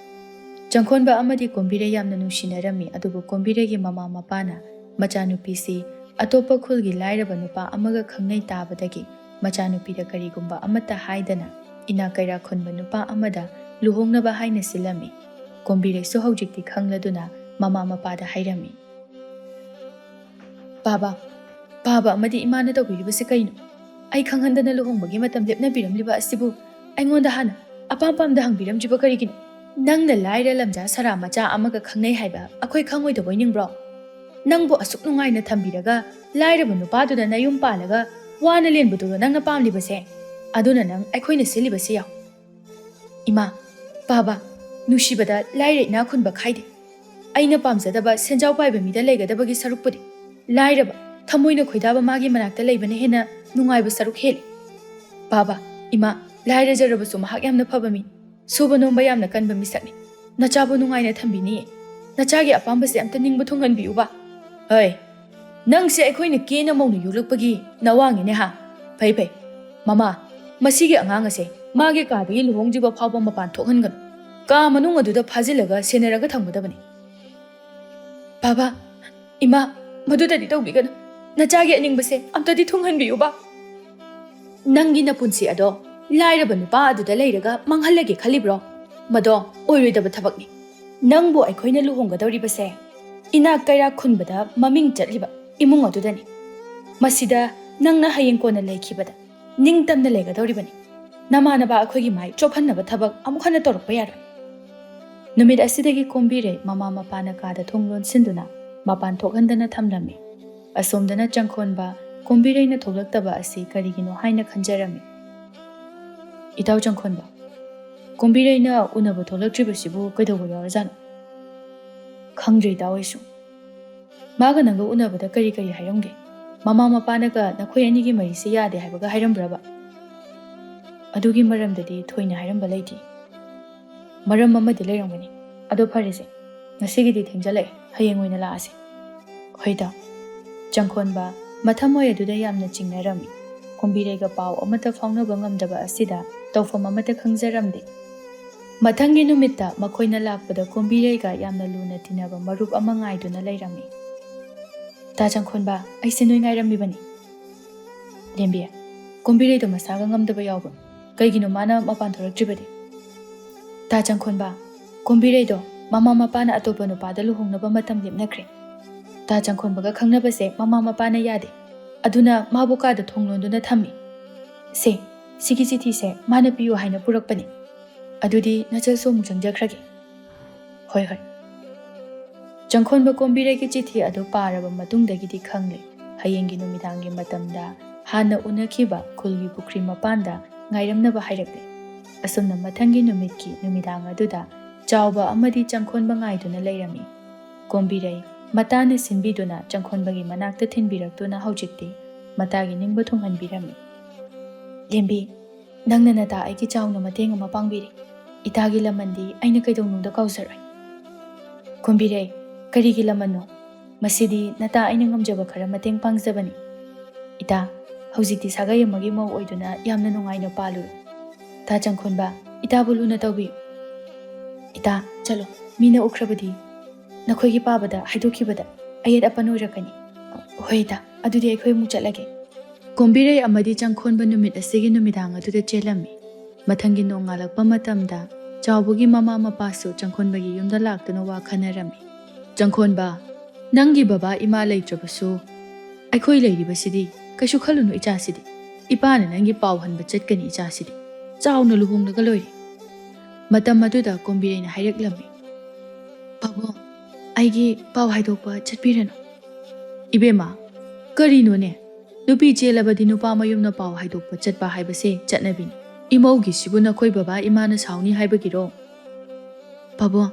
ꯆꯪꯈꯣꯟꯕ ꯑꯃꯗꯤ ꯀꯣꯝꯕꯤꯔꯩ ꯌꯥꯝꯅ ꯅꯨꯡꯁꯤꯅꯔꯝꯃꯤ, ꯑꯗꯨꯕꯨ ꯀꯣꯝꯕꯤꯔꯩꯒꯤ ꯃꯃꯥ ꯃꯄꯥꯅ ꯃꯆꯥꯅꯨꯄꯤꯁꯤ ꯑꯇꯣꯞꯄ ꯈꯨꯜꯒꯤ ꯂꯥꯏꯔꯕ ꯅꯨꯄꯥ ꯑꯃꯒ ꯈꯪꯅꯩ ꯇꯥꯕꯗꯒꯤ ꯃꯆꯥꯅꯨꯄꯤꯗ ꯀꯔꯤꯒꯨꯝꯕ ꯑꯃꯠꯇ ꯍꯥꯏꯗꯅ ꯏꯅꯥꯛ ꯀꯩꯔꯥꯛ ꯈꯨꯟꯕ ꯅꯨꯄꯥ ꯑꯃꯗ ꯂꯨꯍꯣꯡꯅꯕ ꯍꯥꯏꯅ ꯁꯤꯜꯂꯝꯃꯤ꯫ ꯀꯣꯝꯕꯤꯔꯩꯁꯨ ꯍꯧꯖꯤꯛꯇꯤ ꯈꯪꯂꯗꯨꯅ ꯃꯃꯥ ꯃꯄꯥꯗ ꯍꯥꯏꯔꯝꯃꯤ꯫ "ꯄꯥꯕ, ꯄꯥꯕ ꯑꯃꯗꯤ ꯏꯃꯥꯅ ꯇꯧꯕꯤꯔꯤꯕꯁꯤ ꯀꯩꯅꯣ? ꯑꯩ ꯈꯪꯍꯟꯗꯅ ꯂꯨꯍꯣꯡꯕꯒꯤ ꯃꯇꯝ ꯂꯦꯞꯅꯕꯤꯔꯝꯂꯤꯕ ꯑꯁꯤꯕꯨ ꯑꯩꯉꯣꯟꯗ ꯍꯥꯟꯅ ꯑꯄꯥꯝ ꯄꯥꯝꯗ ꯍꯪꯕꯤꯔꯝꯗ꯭ꯔꯤꯕ ꯀꯔꯤꯒꯤꯅꯣ? ꯅꯪꯅ ꯂꯥꯏꯔ ꯂꯝꯖꯥ ꯁꯔꯥ ꯃꯆꯥ ꯑꯃꯒ ꯈꯪꯅꯩ ꯍꯥꯏꯕ ꯑꯩꯈꯣꯏ ꯈꯪꯉꯣꯏꯗꯕꯣꯏ ꯅꯤꯡꯕ꯭ꯔꯣ? ꯅꯪꯕꯨ ꯑꯁꯨꯛ ꯅꯨꯡꯉꯥꯏꯅ ꯊꯝꯕꯤꯔꯒ ꯂꯥꯏꯔꯕ ꯅꯨꯄꯥꯗꯨꯗ ꯅꯌꯨꯝ ꯄꯥꯜꯂꯒ ꯋꯥꯅ ꯂꯦꯟꯕꯗꯨꯔꯣ ꯅꯪꯅ ꯄꯥꯝꯂꯤꯕꯁꯦ? ꯑꯗꯨꯅ ꯅꯪ ꯑꯩꯈꯣꯏꯅ ꯁꯤꯜꯂꯤꯕꯁꯤ ꯌꯥꯎ꯫" "ꯏꯃꯥ, ꯄꯥꯕ, ꯅꯨꯡꯁꯤꯕꯗ ꯂꯥꯏꯔ ꯏꯅꯥꯛ ꯈꯨꯟꯕ ꯈꯥꯏꯗꯦ꯫ ꯑꯩꯅ ꯄꯥꯝꯖꯗꯕ ꯁꯦꯟꯖꯥꯎ ꯄꯥꯏꯕ ꯃꯤꯗ ꯂꯩꯒꯗꯕꯒꯤ ꯁꯔꯨꯛꯄꯨꯗꯤ ꯂꯥꯏꯔꯕ, ꯊꯃꯣꯏꯅ ꯈꯣꯏꯗꯥꯕ ꯃꯥꯒꯤ ꯃꯅꯥꯛꯇ ꯂꯩꯕꯅ ꯍꯦꯟꯅ ꯅꯨꯡꯉꯥꯏꯕ ꯁꯔꯨꯛ ꯍꯦꯜꯂꯤ꯫ ꯄꯥꯕ, ꯏꯃꯥ, ꯂꯥꯏꯔꯖꯔꯕꯁꯨ ꯃꯍꯥꯛ ꯌꯥꯝꯅ ꯐꯕ ꯃꯤ, ꯁꯨꯕ ꯅꯣꯝꯕ ꯌꯥꯝꯅ ꯀꯟꯕ ꯃꯤꯁꯛꯅꯤ꯫ ꯅꯆꯥꯕꯨ ꯅꯨꯡꯉꯥꯏꯅ ꯊꯝꯕꯤꯅꯤꯌꯦ꯫ ꯅꯆꯥꯒꯤ ꯑꯄꯥꯝꯕꯁꯦ ꯑꯝꯇ ꯅꯤꯡꯕ ꯊꯨꯡꯍꯟꯕꯤꯌꯨꯕ꯫" "ꯍꯣꯏ, ꯅꯪꯁꯦ ꯑꯩꯈꯣꯏꯅ ꯀꯦꯅ ꯃꯧꯅ ꯌꯣꯛꯂꯛꯄꯒꯤ ꯅꯋꯥꯡꯅꯤꯅꯦ ꯍꯥ? ꯐꯩ, ꯐꯩ꯫ ꯃꯃꯥ, ꯃꯁꯤꯒꯤ ꯑꯉꯥꯡ ꯑꯁꯦ ꯃꯥꯒꯤ ꯀꯥꯗꯒꯤ ꯂꯨꯍꯣꯡꯗ꯭ꯔꯤꯕ ꯐꯥꯎꯕ ꯃꯄꯥꯟ ꯊꯣꯛꯍꯟꯒꯅꯨ꯫ ꯀꯥ ꯃꯅꯨꯡ ꯑꯗꯨꯗ ꯐꯥꯖꯤꯜꯂꯒ ꯁꯦꯟꯅꯔꯒ ꯊꯝꯒꯗꯕꯅꯤ꯫" "ꯕꯥꯕꯥ, ꯏꯃꯥ, ꯃꯗꯨꯗꯗꯤ ꯇꯧꯕꯤꯒꯅꯨ꯫ ꯅꯆꯥꯒꯤ ꯑꯅꯤꯡꯕꯁꯦ ꯑꯝꯇꯗꯤ ꯊꯨꯡꯍꯟꯕꯤꯌꯨꯕ꯫" "ꯅꯪꯒꯤ ꯅꯄꯨꯟꯁꯤ ꯑꯗꯣ ꯂꯥꯏꯔꯕ ꯅꯨꯄꯥ ꯑꯗꯨꯗ ꯂꯩꯔꯒ ꯃꯥꯡꯍꯜꯂꯒꯦ ꯈꯜꯂꯤꯕ꯭ꯔꯣ? ꯃꯗꯣ ꯑꯣꯏꯔꯣꯏꯗꯕ ꯊꯕꯛꯅꯤ꯫ ꯅꯪꯕꯨ ꯑꯩꯈꯣꯏꯅ ꯂꯨꯍꯣꯡꯒꯗꯧꯔꯤꯕꯁꯦ ꯏꯅꯥꯛ ꯀꯩꯔꯥꯛ ꯈꯨꯟꯕꯗ ꯃꯃꯤꯡ ꯆꯠꯂꯤꯕ ꯏꯃꯨꯡ ꯑꯗꯨꯗꯅꯤ꯫ ꯃꯁꯤꯗ ꯅꯪꯅ ꯍꯌꯦꯡ ꯀꯣꯟꯅ ꯂꯩꯈꯤꯕꯗ ꯅꯤꯡꯇꯝꯅ ꯂꯩꯒꯗꯧꯔꯤꯕꯅꯤ꯫ ꯅꯃꯥꯟꯅꯕ ꯑꯩꯈꯣꯏꯒꯤ ꯃꯥꯏ ꯆꯣꯞꯍꯟꯅꯕ ꯊꯕꯛ ꯑꯃꯨꯛ ꯍꯟꯅ ꯇꯧꯔꯛꯄ ꯌꯥꯔꯣꯏ꯫" ꯅꯨꯃꯤꯠ ꯑꯁꯤꯗꯒꯤ ꯀꯣꯝꯕꯤꯔꯩ ꯃꯃꯥ ꯃꯄꯥꯅ ꯀꯥꯗ ꯊꯣꯡ ꯂꯣꯟꯁꯤꯟꯗꯨꯅ ꯃꯄꯥꯟ ꯊꯣꯛꯍꯟꯗꯅ ꯊꯝꯂꯝꯃꯤ꯫ ꯑꯁꯣꯝꯗꯅ ꯆꯪꯈꯣꯟꯕ ꯀꯣꯝꯕꯤꯔꯩꯅ ꯊꯣꯛꯂꯛꯇꯕ ꯑꯁꯤ ꯀꯔꯤꯒꯤꯅꯣ ꯍꯥꯏꯅ ꯈꯟꯖꯔꯝꯃꯤ꯫ "ꯏꯇꯥꯎ ꯆꯪꯈꯣꯟꯕ, ꯀꯣꯝꯕꯤꯔꯩꯅ ꯎꯅꯕ ꯊꯣꯛꯂꯛꯇ꯭ꯔꯤꯕꯁꯤꯕꯨ ꯀꯩꯗꯧꯕ ꯌꯥꯎꯔꯖꯥꯠꯅꯣ?" "ꯈꯪꯗ꯭ꯔꯦ ꯏꯇꯥꯎ ꯑꯩꯁꯨ꯫ ꯃꯥꯒ ꯅꯪꯒ ꯎꯅꯕꯗ ꯀꯔꯤ ꯀꯔꯤ ꯍꯥꯏꯔꯝꯒꯦ? ꯃꯃꯥ ꯃꯄꯥꯅꯒ ꯅꯈꯣꯏ ꯑꯅꯤꯒꯤ ꯃꯔꯤꯁꯦ ꯌꯥꯗꯦ ꯍꯥꯏꯕꯒ ꯍꯥꯏꯔꯝꯕ꯭ꯔꯕ?" ꯑꯗꯨꯒꯤ ꯃꯔꯝꯗꯗꯤ ꯊꯣꯏꯅ ꯍꯥꯏꯔꯝꯕ ꯂꯩꯇꯦ꯫ ꯃꯔꯝ ꯑꯃꯗꯤ ꯂꯩꯔꯝꯒꯅꯤ꯫ ꯑꯗꯣ ꯐꯔꯦꯁꯦ, ꯉꯁꯤꯒꯤꯗꯤ ꯊꯦꯡꯖꯜꯂꯛꯑꯦ, ꯍꯌꯦꯡ ꯑꯣꯏꯅ ꯂꯥꯛꯑꯁꯦ꯫ ꯍꯣꯏꯗ꯫ ꯆꯪꯈꯣꯟꯕ ꯃꯊꯃꯣꯏ ꯑꯗꯨꯗ ꯌꯥꯝꯅ ꯆꯤꯡꯅꯔꯝꯃꯤ꯫ ꯀꯨꯝꯕꯤꯔꯩꯒ ꯄꯥꯎ ꯑꯃꯠꯇ ꯐꯥꯎꯅꯕ ꯉꯝꯗꯕ ꯑꯁꯤꯗ ꯇꯧꯐꯝ ꯑꯃꯠꯇ ꯈꯪꯖꯔꯝꯗꯦ꯫ ꯃꯊꯪꯒꯤ ꯅꯨꯃꯤꯠꯇ ꯃꯈꯣꯏꯅ ꯂꯥꯛꯄꯗ ꯀꯨꯝꯕꯤꯔꯩꯒ ꯌꯥꯝꯅ ꯂꯨꯅ ꯇꯤꯟꯅꯕ ꯃꯔꯨꯞ ꯑꯃ ꯉꯥꯏꯗꯨꯅ ꯂꯩꯔꯝꯃꯤ꯫ "ꯇꯥ ꯆꯪꯈꯣꯟꯕ, ꯑꯩꯁꯦ ꯅꯣꯏ ꯉꯥꯏꯔꯝꯃꯤꯕꯅꯤ꯫" "ꯂꯦꯝꯕꯤ, ꯀꯨꯝꯕꯤꯔꯩꯗꯣ ꯃꯁꯥꯒ ꯉꯝꯗꯕ ꯌꯥꯎꯕ꯭ꯔꯣ? ꯀꯩꯒꯤꯅꯣ ꯃꯥꯅ ꯃꯄꯥꯟ ꯊꯣꯛꯂꯛꯇ꯭ꯔꯤꯕꯗꯤ?" "ꯇꯥ ꯆꯪꯈꯣꯟꯕ, ꯀꯨꯝꯕꯤꯔꯩꯗꯣ ꯃꯃꯥ ꯃꯄꯥꯅ ꯑꯇꯣꯞꯄ ꯅꯨꯄꯥꯗ ꯂꯨꯍꯣꯡꯅꯕ ꯃꯇꯝ ꯂꯦꯞꯅꯈ꯭ꯔꯦ꯫ ꯇꯥ ꯆꯪꯈꯣꯟꯕꯒ ꯈꯪꯅꯕꯁꯦ ꯃꯃꯥ ꯃꯄꯥꯅ ꯌꯥꯗꯦ꯫ ꯑꯗꯨꯅ ꯃꯥꯕꯨ ꯀꯥꯗ ꯊꯣꯡ ꯂꯣꯟꯗꯨꯅ ꯊꯝꯃꯤ꯫ ꯁꯦ, ꯁꯤꯒꯤ ꯆꯤꯊꯤꯁꯦ ꯃꯥꯅ ꯄꯤꯌꯨ ꯍꯥꯏꯅ ꯄꯨꯔꯛꯄꯅꯤ꯫ ꯑꯗꯨꯗꯤ ꯅꯆꯜꯁꯨ ꯑꯃꯨꯛ ꯆꯪꯖꯈ꯭ꯔꯒꯦ꯫" "ꯍꯣꯏ, ꯍꯣꯏ꯫" ꯆꯪꯈꯣꯟꯕ ꯀꯣꯝꯕꯤꯔꯩꯒꯤ ꯆꯤꯊꯤ ꯑꯗꯨ ꯄꯥꯔꯕ ꯃꯇꯨꯡꯗꯒꯤꯗꯤ ꯈꯪꯂꯦ, ꯍꯌꯦꯡꯒꯤ ꯅꯨꯃꯤꯗꯥꯡꯒꯤ ꯃꯇꯝꯗ ꯍꯥꯟꯅ ꯎꯅꯈꯤꯕ ꯈꯨꯜꯒꯤ ꯄꯨꯈ꯭ꯔꯤ ꯃꯄꯥꯟꯗ ꯉꯥꯏꯔꯝꯅꯕ ꯍꯥꯏꯔꯛꯂꯦ꯫ ꯑꯁꯨꯝꯅ ꯃꯊꯪꯒꯤ ꯅꯨꯃꯤꯠꯀꯤ ꯅꯨꯃꯤꯗꯥꯡ ꯑꯗꯨꯗ ꯆꯥꯎꯕ ꯑꯃꯗꯤ ꯆꯪꯈꯣꯟꯕ ꯉꯥꯏꯗꯨꯅ ꯂꯩꯔꯝꯃꯤ꯫ ꯀꯣꯝꯕꯤꯔꯩ ꯃꯇꯥꯅ ꯁꯤꯟꯕꯤꯗꯨꯅ ꯆꯪꯈꯣꯟꯕꯒꯤ ꯃꯅꯥꯛꯇ ꯊꯤꯟꯕꯤꯔꯛꯇꯨꯅ ꯍꯧꯖꯤꯛꯇꯤ ꯃꯇꯥꯒꯤ ꯅꯤꯡꯕ ꯊꯨꯡꯍꯟꯕꯤꯔꯝꯃꯤ꯫ "ꯂꯦꯝꯕꯤ, ꯅꯪꯅ ꯅꯇꯥ ꯑꯩꯒꯤ ꯆꯥꯎꯅ ꯃꯇꯦꯡ ꯑꯃ ꯄꯥꯡꯕꯤꯔꯤ꯫ ꯏꯇꯥꯒꯤ ꯂꯃꯟꯗꯤ ꯑꯩꯅ ꯀꯩꯗꯧꯅꯨꯡꯗ ꯀꯥꯎꯖꯔꯣꯏ꯫" "ꯀꯣꯝꯕꯤꯔꯩ, ꯀꯔꯤꯒꯤ ꯂꯃꯟꯅꯣ? ꯃꯁꯤꯗꯤ ꯅꯇꯥ ꯑꯩꯅ ꯉꯝꯖꯕ ꯈꯔ ꯃꯇꯦꯡ ꯄꯥꯡꯖꯕꯅꯤ꯫ ꯏꯇꯥ, ꯍꯧꯖꯤꯛꯇꯤ ꯁꯥꯒꯩ ꯑꯃꯒꯤ ꯃꯧ ꯑꯣꯏꯗꯨꯅ ꯌꯥꯝꯅ ꯅꯨꯡꯉꯥꯏꯅ ꯄꯥꯜꯂꯨ꯫ ꯇꯥ ꯆꯪꯈꯣꯟꯕ, ꯏꯇꯥꯕꯨ ꯂꯨꯅ ꯇꯧꯕꯤꯌꯨ꯫ ꯏꯇꯥ, ꯆꯠꯂꯣ, ꯃꯤꯅ ꯎꯈ꯭ꯔꯕꯗꯤ ꯅꯈꯣꯏꯒꯤ ꯄꯥꯕꯗ ꯍꯥꯏꯗꯣꯛꯈꯤꯕꯗ ꯑꯌꯦꯠ ꯑꯄꯟ ꯑꯣꯏꯔꯛꯀꯅꯤ꯫" "ꯍꯣꯏ ꯏꯇꯥ, ꯑꯗꯨꯗꯤ ꯑꯩꯈꯣꯏ ꯑꯃꯨꯛ ꯆꯠꯂꯒꯦ꯫" ꯀꯣꯝꯕꯤꯔꯩ ꯑꯃꯗꯤ ꯆꯪꯈꯣꯟꯕ ꯅꯨꯃꯤꯠ ꯑꯁꯤꯒꯤ ꯅꯨꯃꯤꯗꯥꯡ ꯑꯗꯨꯗ ꯆꯦꯜꯂꯝꯃꯤ꯫ ꯃꯊꯪꯒꯤ ꯅꯣꯡꯉꯥꯜꯂꯛꯄ ꯃꯇꯝꯗ ꯆꯥꯎꯕꯒꯤ ꯃꯃꯥ ꯃꯄꯥꯁꯨ ꯆꯪꯈꯣꯟꯕꯒꯤ ꯌꯨꯝꯗ ꯂꯥꯛꯇꯨꯅ ꯋꯥ ꯈꯟꯅꯔꯝꯃꯤ꯫ "ꯆꯪꯈꯣꯟꯕ, ꯅꯪꯒꯤ ꯕꯕꯥ ꯏꯃꯥ ꯂꯩꯇ꯭ꯔꯕꯁꯨ ꯑꯩꯈꯣꯏ ꯂꯩꯔꯤꯕꯁꯤꯗꯤ꯫ ꯀꯩꯁꯨ ꯈꯜꯂꯨꯅꯨ ꯏꯆꯥꯁꯤꯗꯤ꯫ ꯏꯄꯥꯅ ꯅꯪꯒꯤ ꯄꯥꯎ ꯍꯟꯕ ꯆꯠꯀꯅꯤ ꯏꯆꯥꯁꯤꯗꯤ꯫ ꯆꯥꯎꯅ ꯂꯨꯍꯣꯡꯂꯒ ꯂꯣꯏꯔꯦ꯫" ꯃꯇꯝ ꯑꯗꯨꯗ ꯀꯣꯝꯕꯤꯔꯩꯅ ꯍꯥꯏꯔꯛꯂꯝꯃꯤ, "ꯄꯥꯕꯨꯡ, ꯑꯩꯒꯤ ꯄꯥꯎ ꯍꯥꯏꯗꯣꯛꯄ ꯆꯠꯄꯤꯔꯅꯨ꯫" "ꯏꯕꯦꯝꯃ, ꯀꯔꯤꯅꯣꯅꯦ? ꯅꯨꯄꯤ ꯆꯦꯜꯂꯕꯗꯤ ꯅꯨꯄꯥ ꯃꯌꯨꯝꯅ ꯄꯥꯎ ꯍꯥꯏꯗꯣꯛꯄ ꯆꯠꯄ ꯍꯥꯏꯕꯁꯦ ꯆꯠꯅꯕꯤꯅꯤ꯫ ꯏꯃꯧꯒꯤꯁꯤꯕꯨ ꯅꯈꯣꯏ ꯕꯕꯥ ꯏꯃꯥꯅ ꯁꯥꯎꯅꯤ ꯍꯥꯏꯕꯒꯤꯔꯣ?" "ꯄꯥꯕꯨꯡ,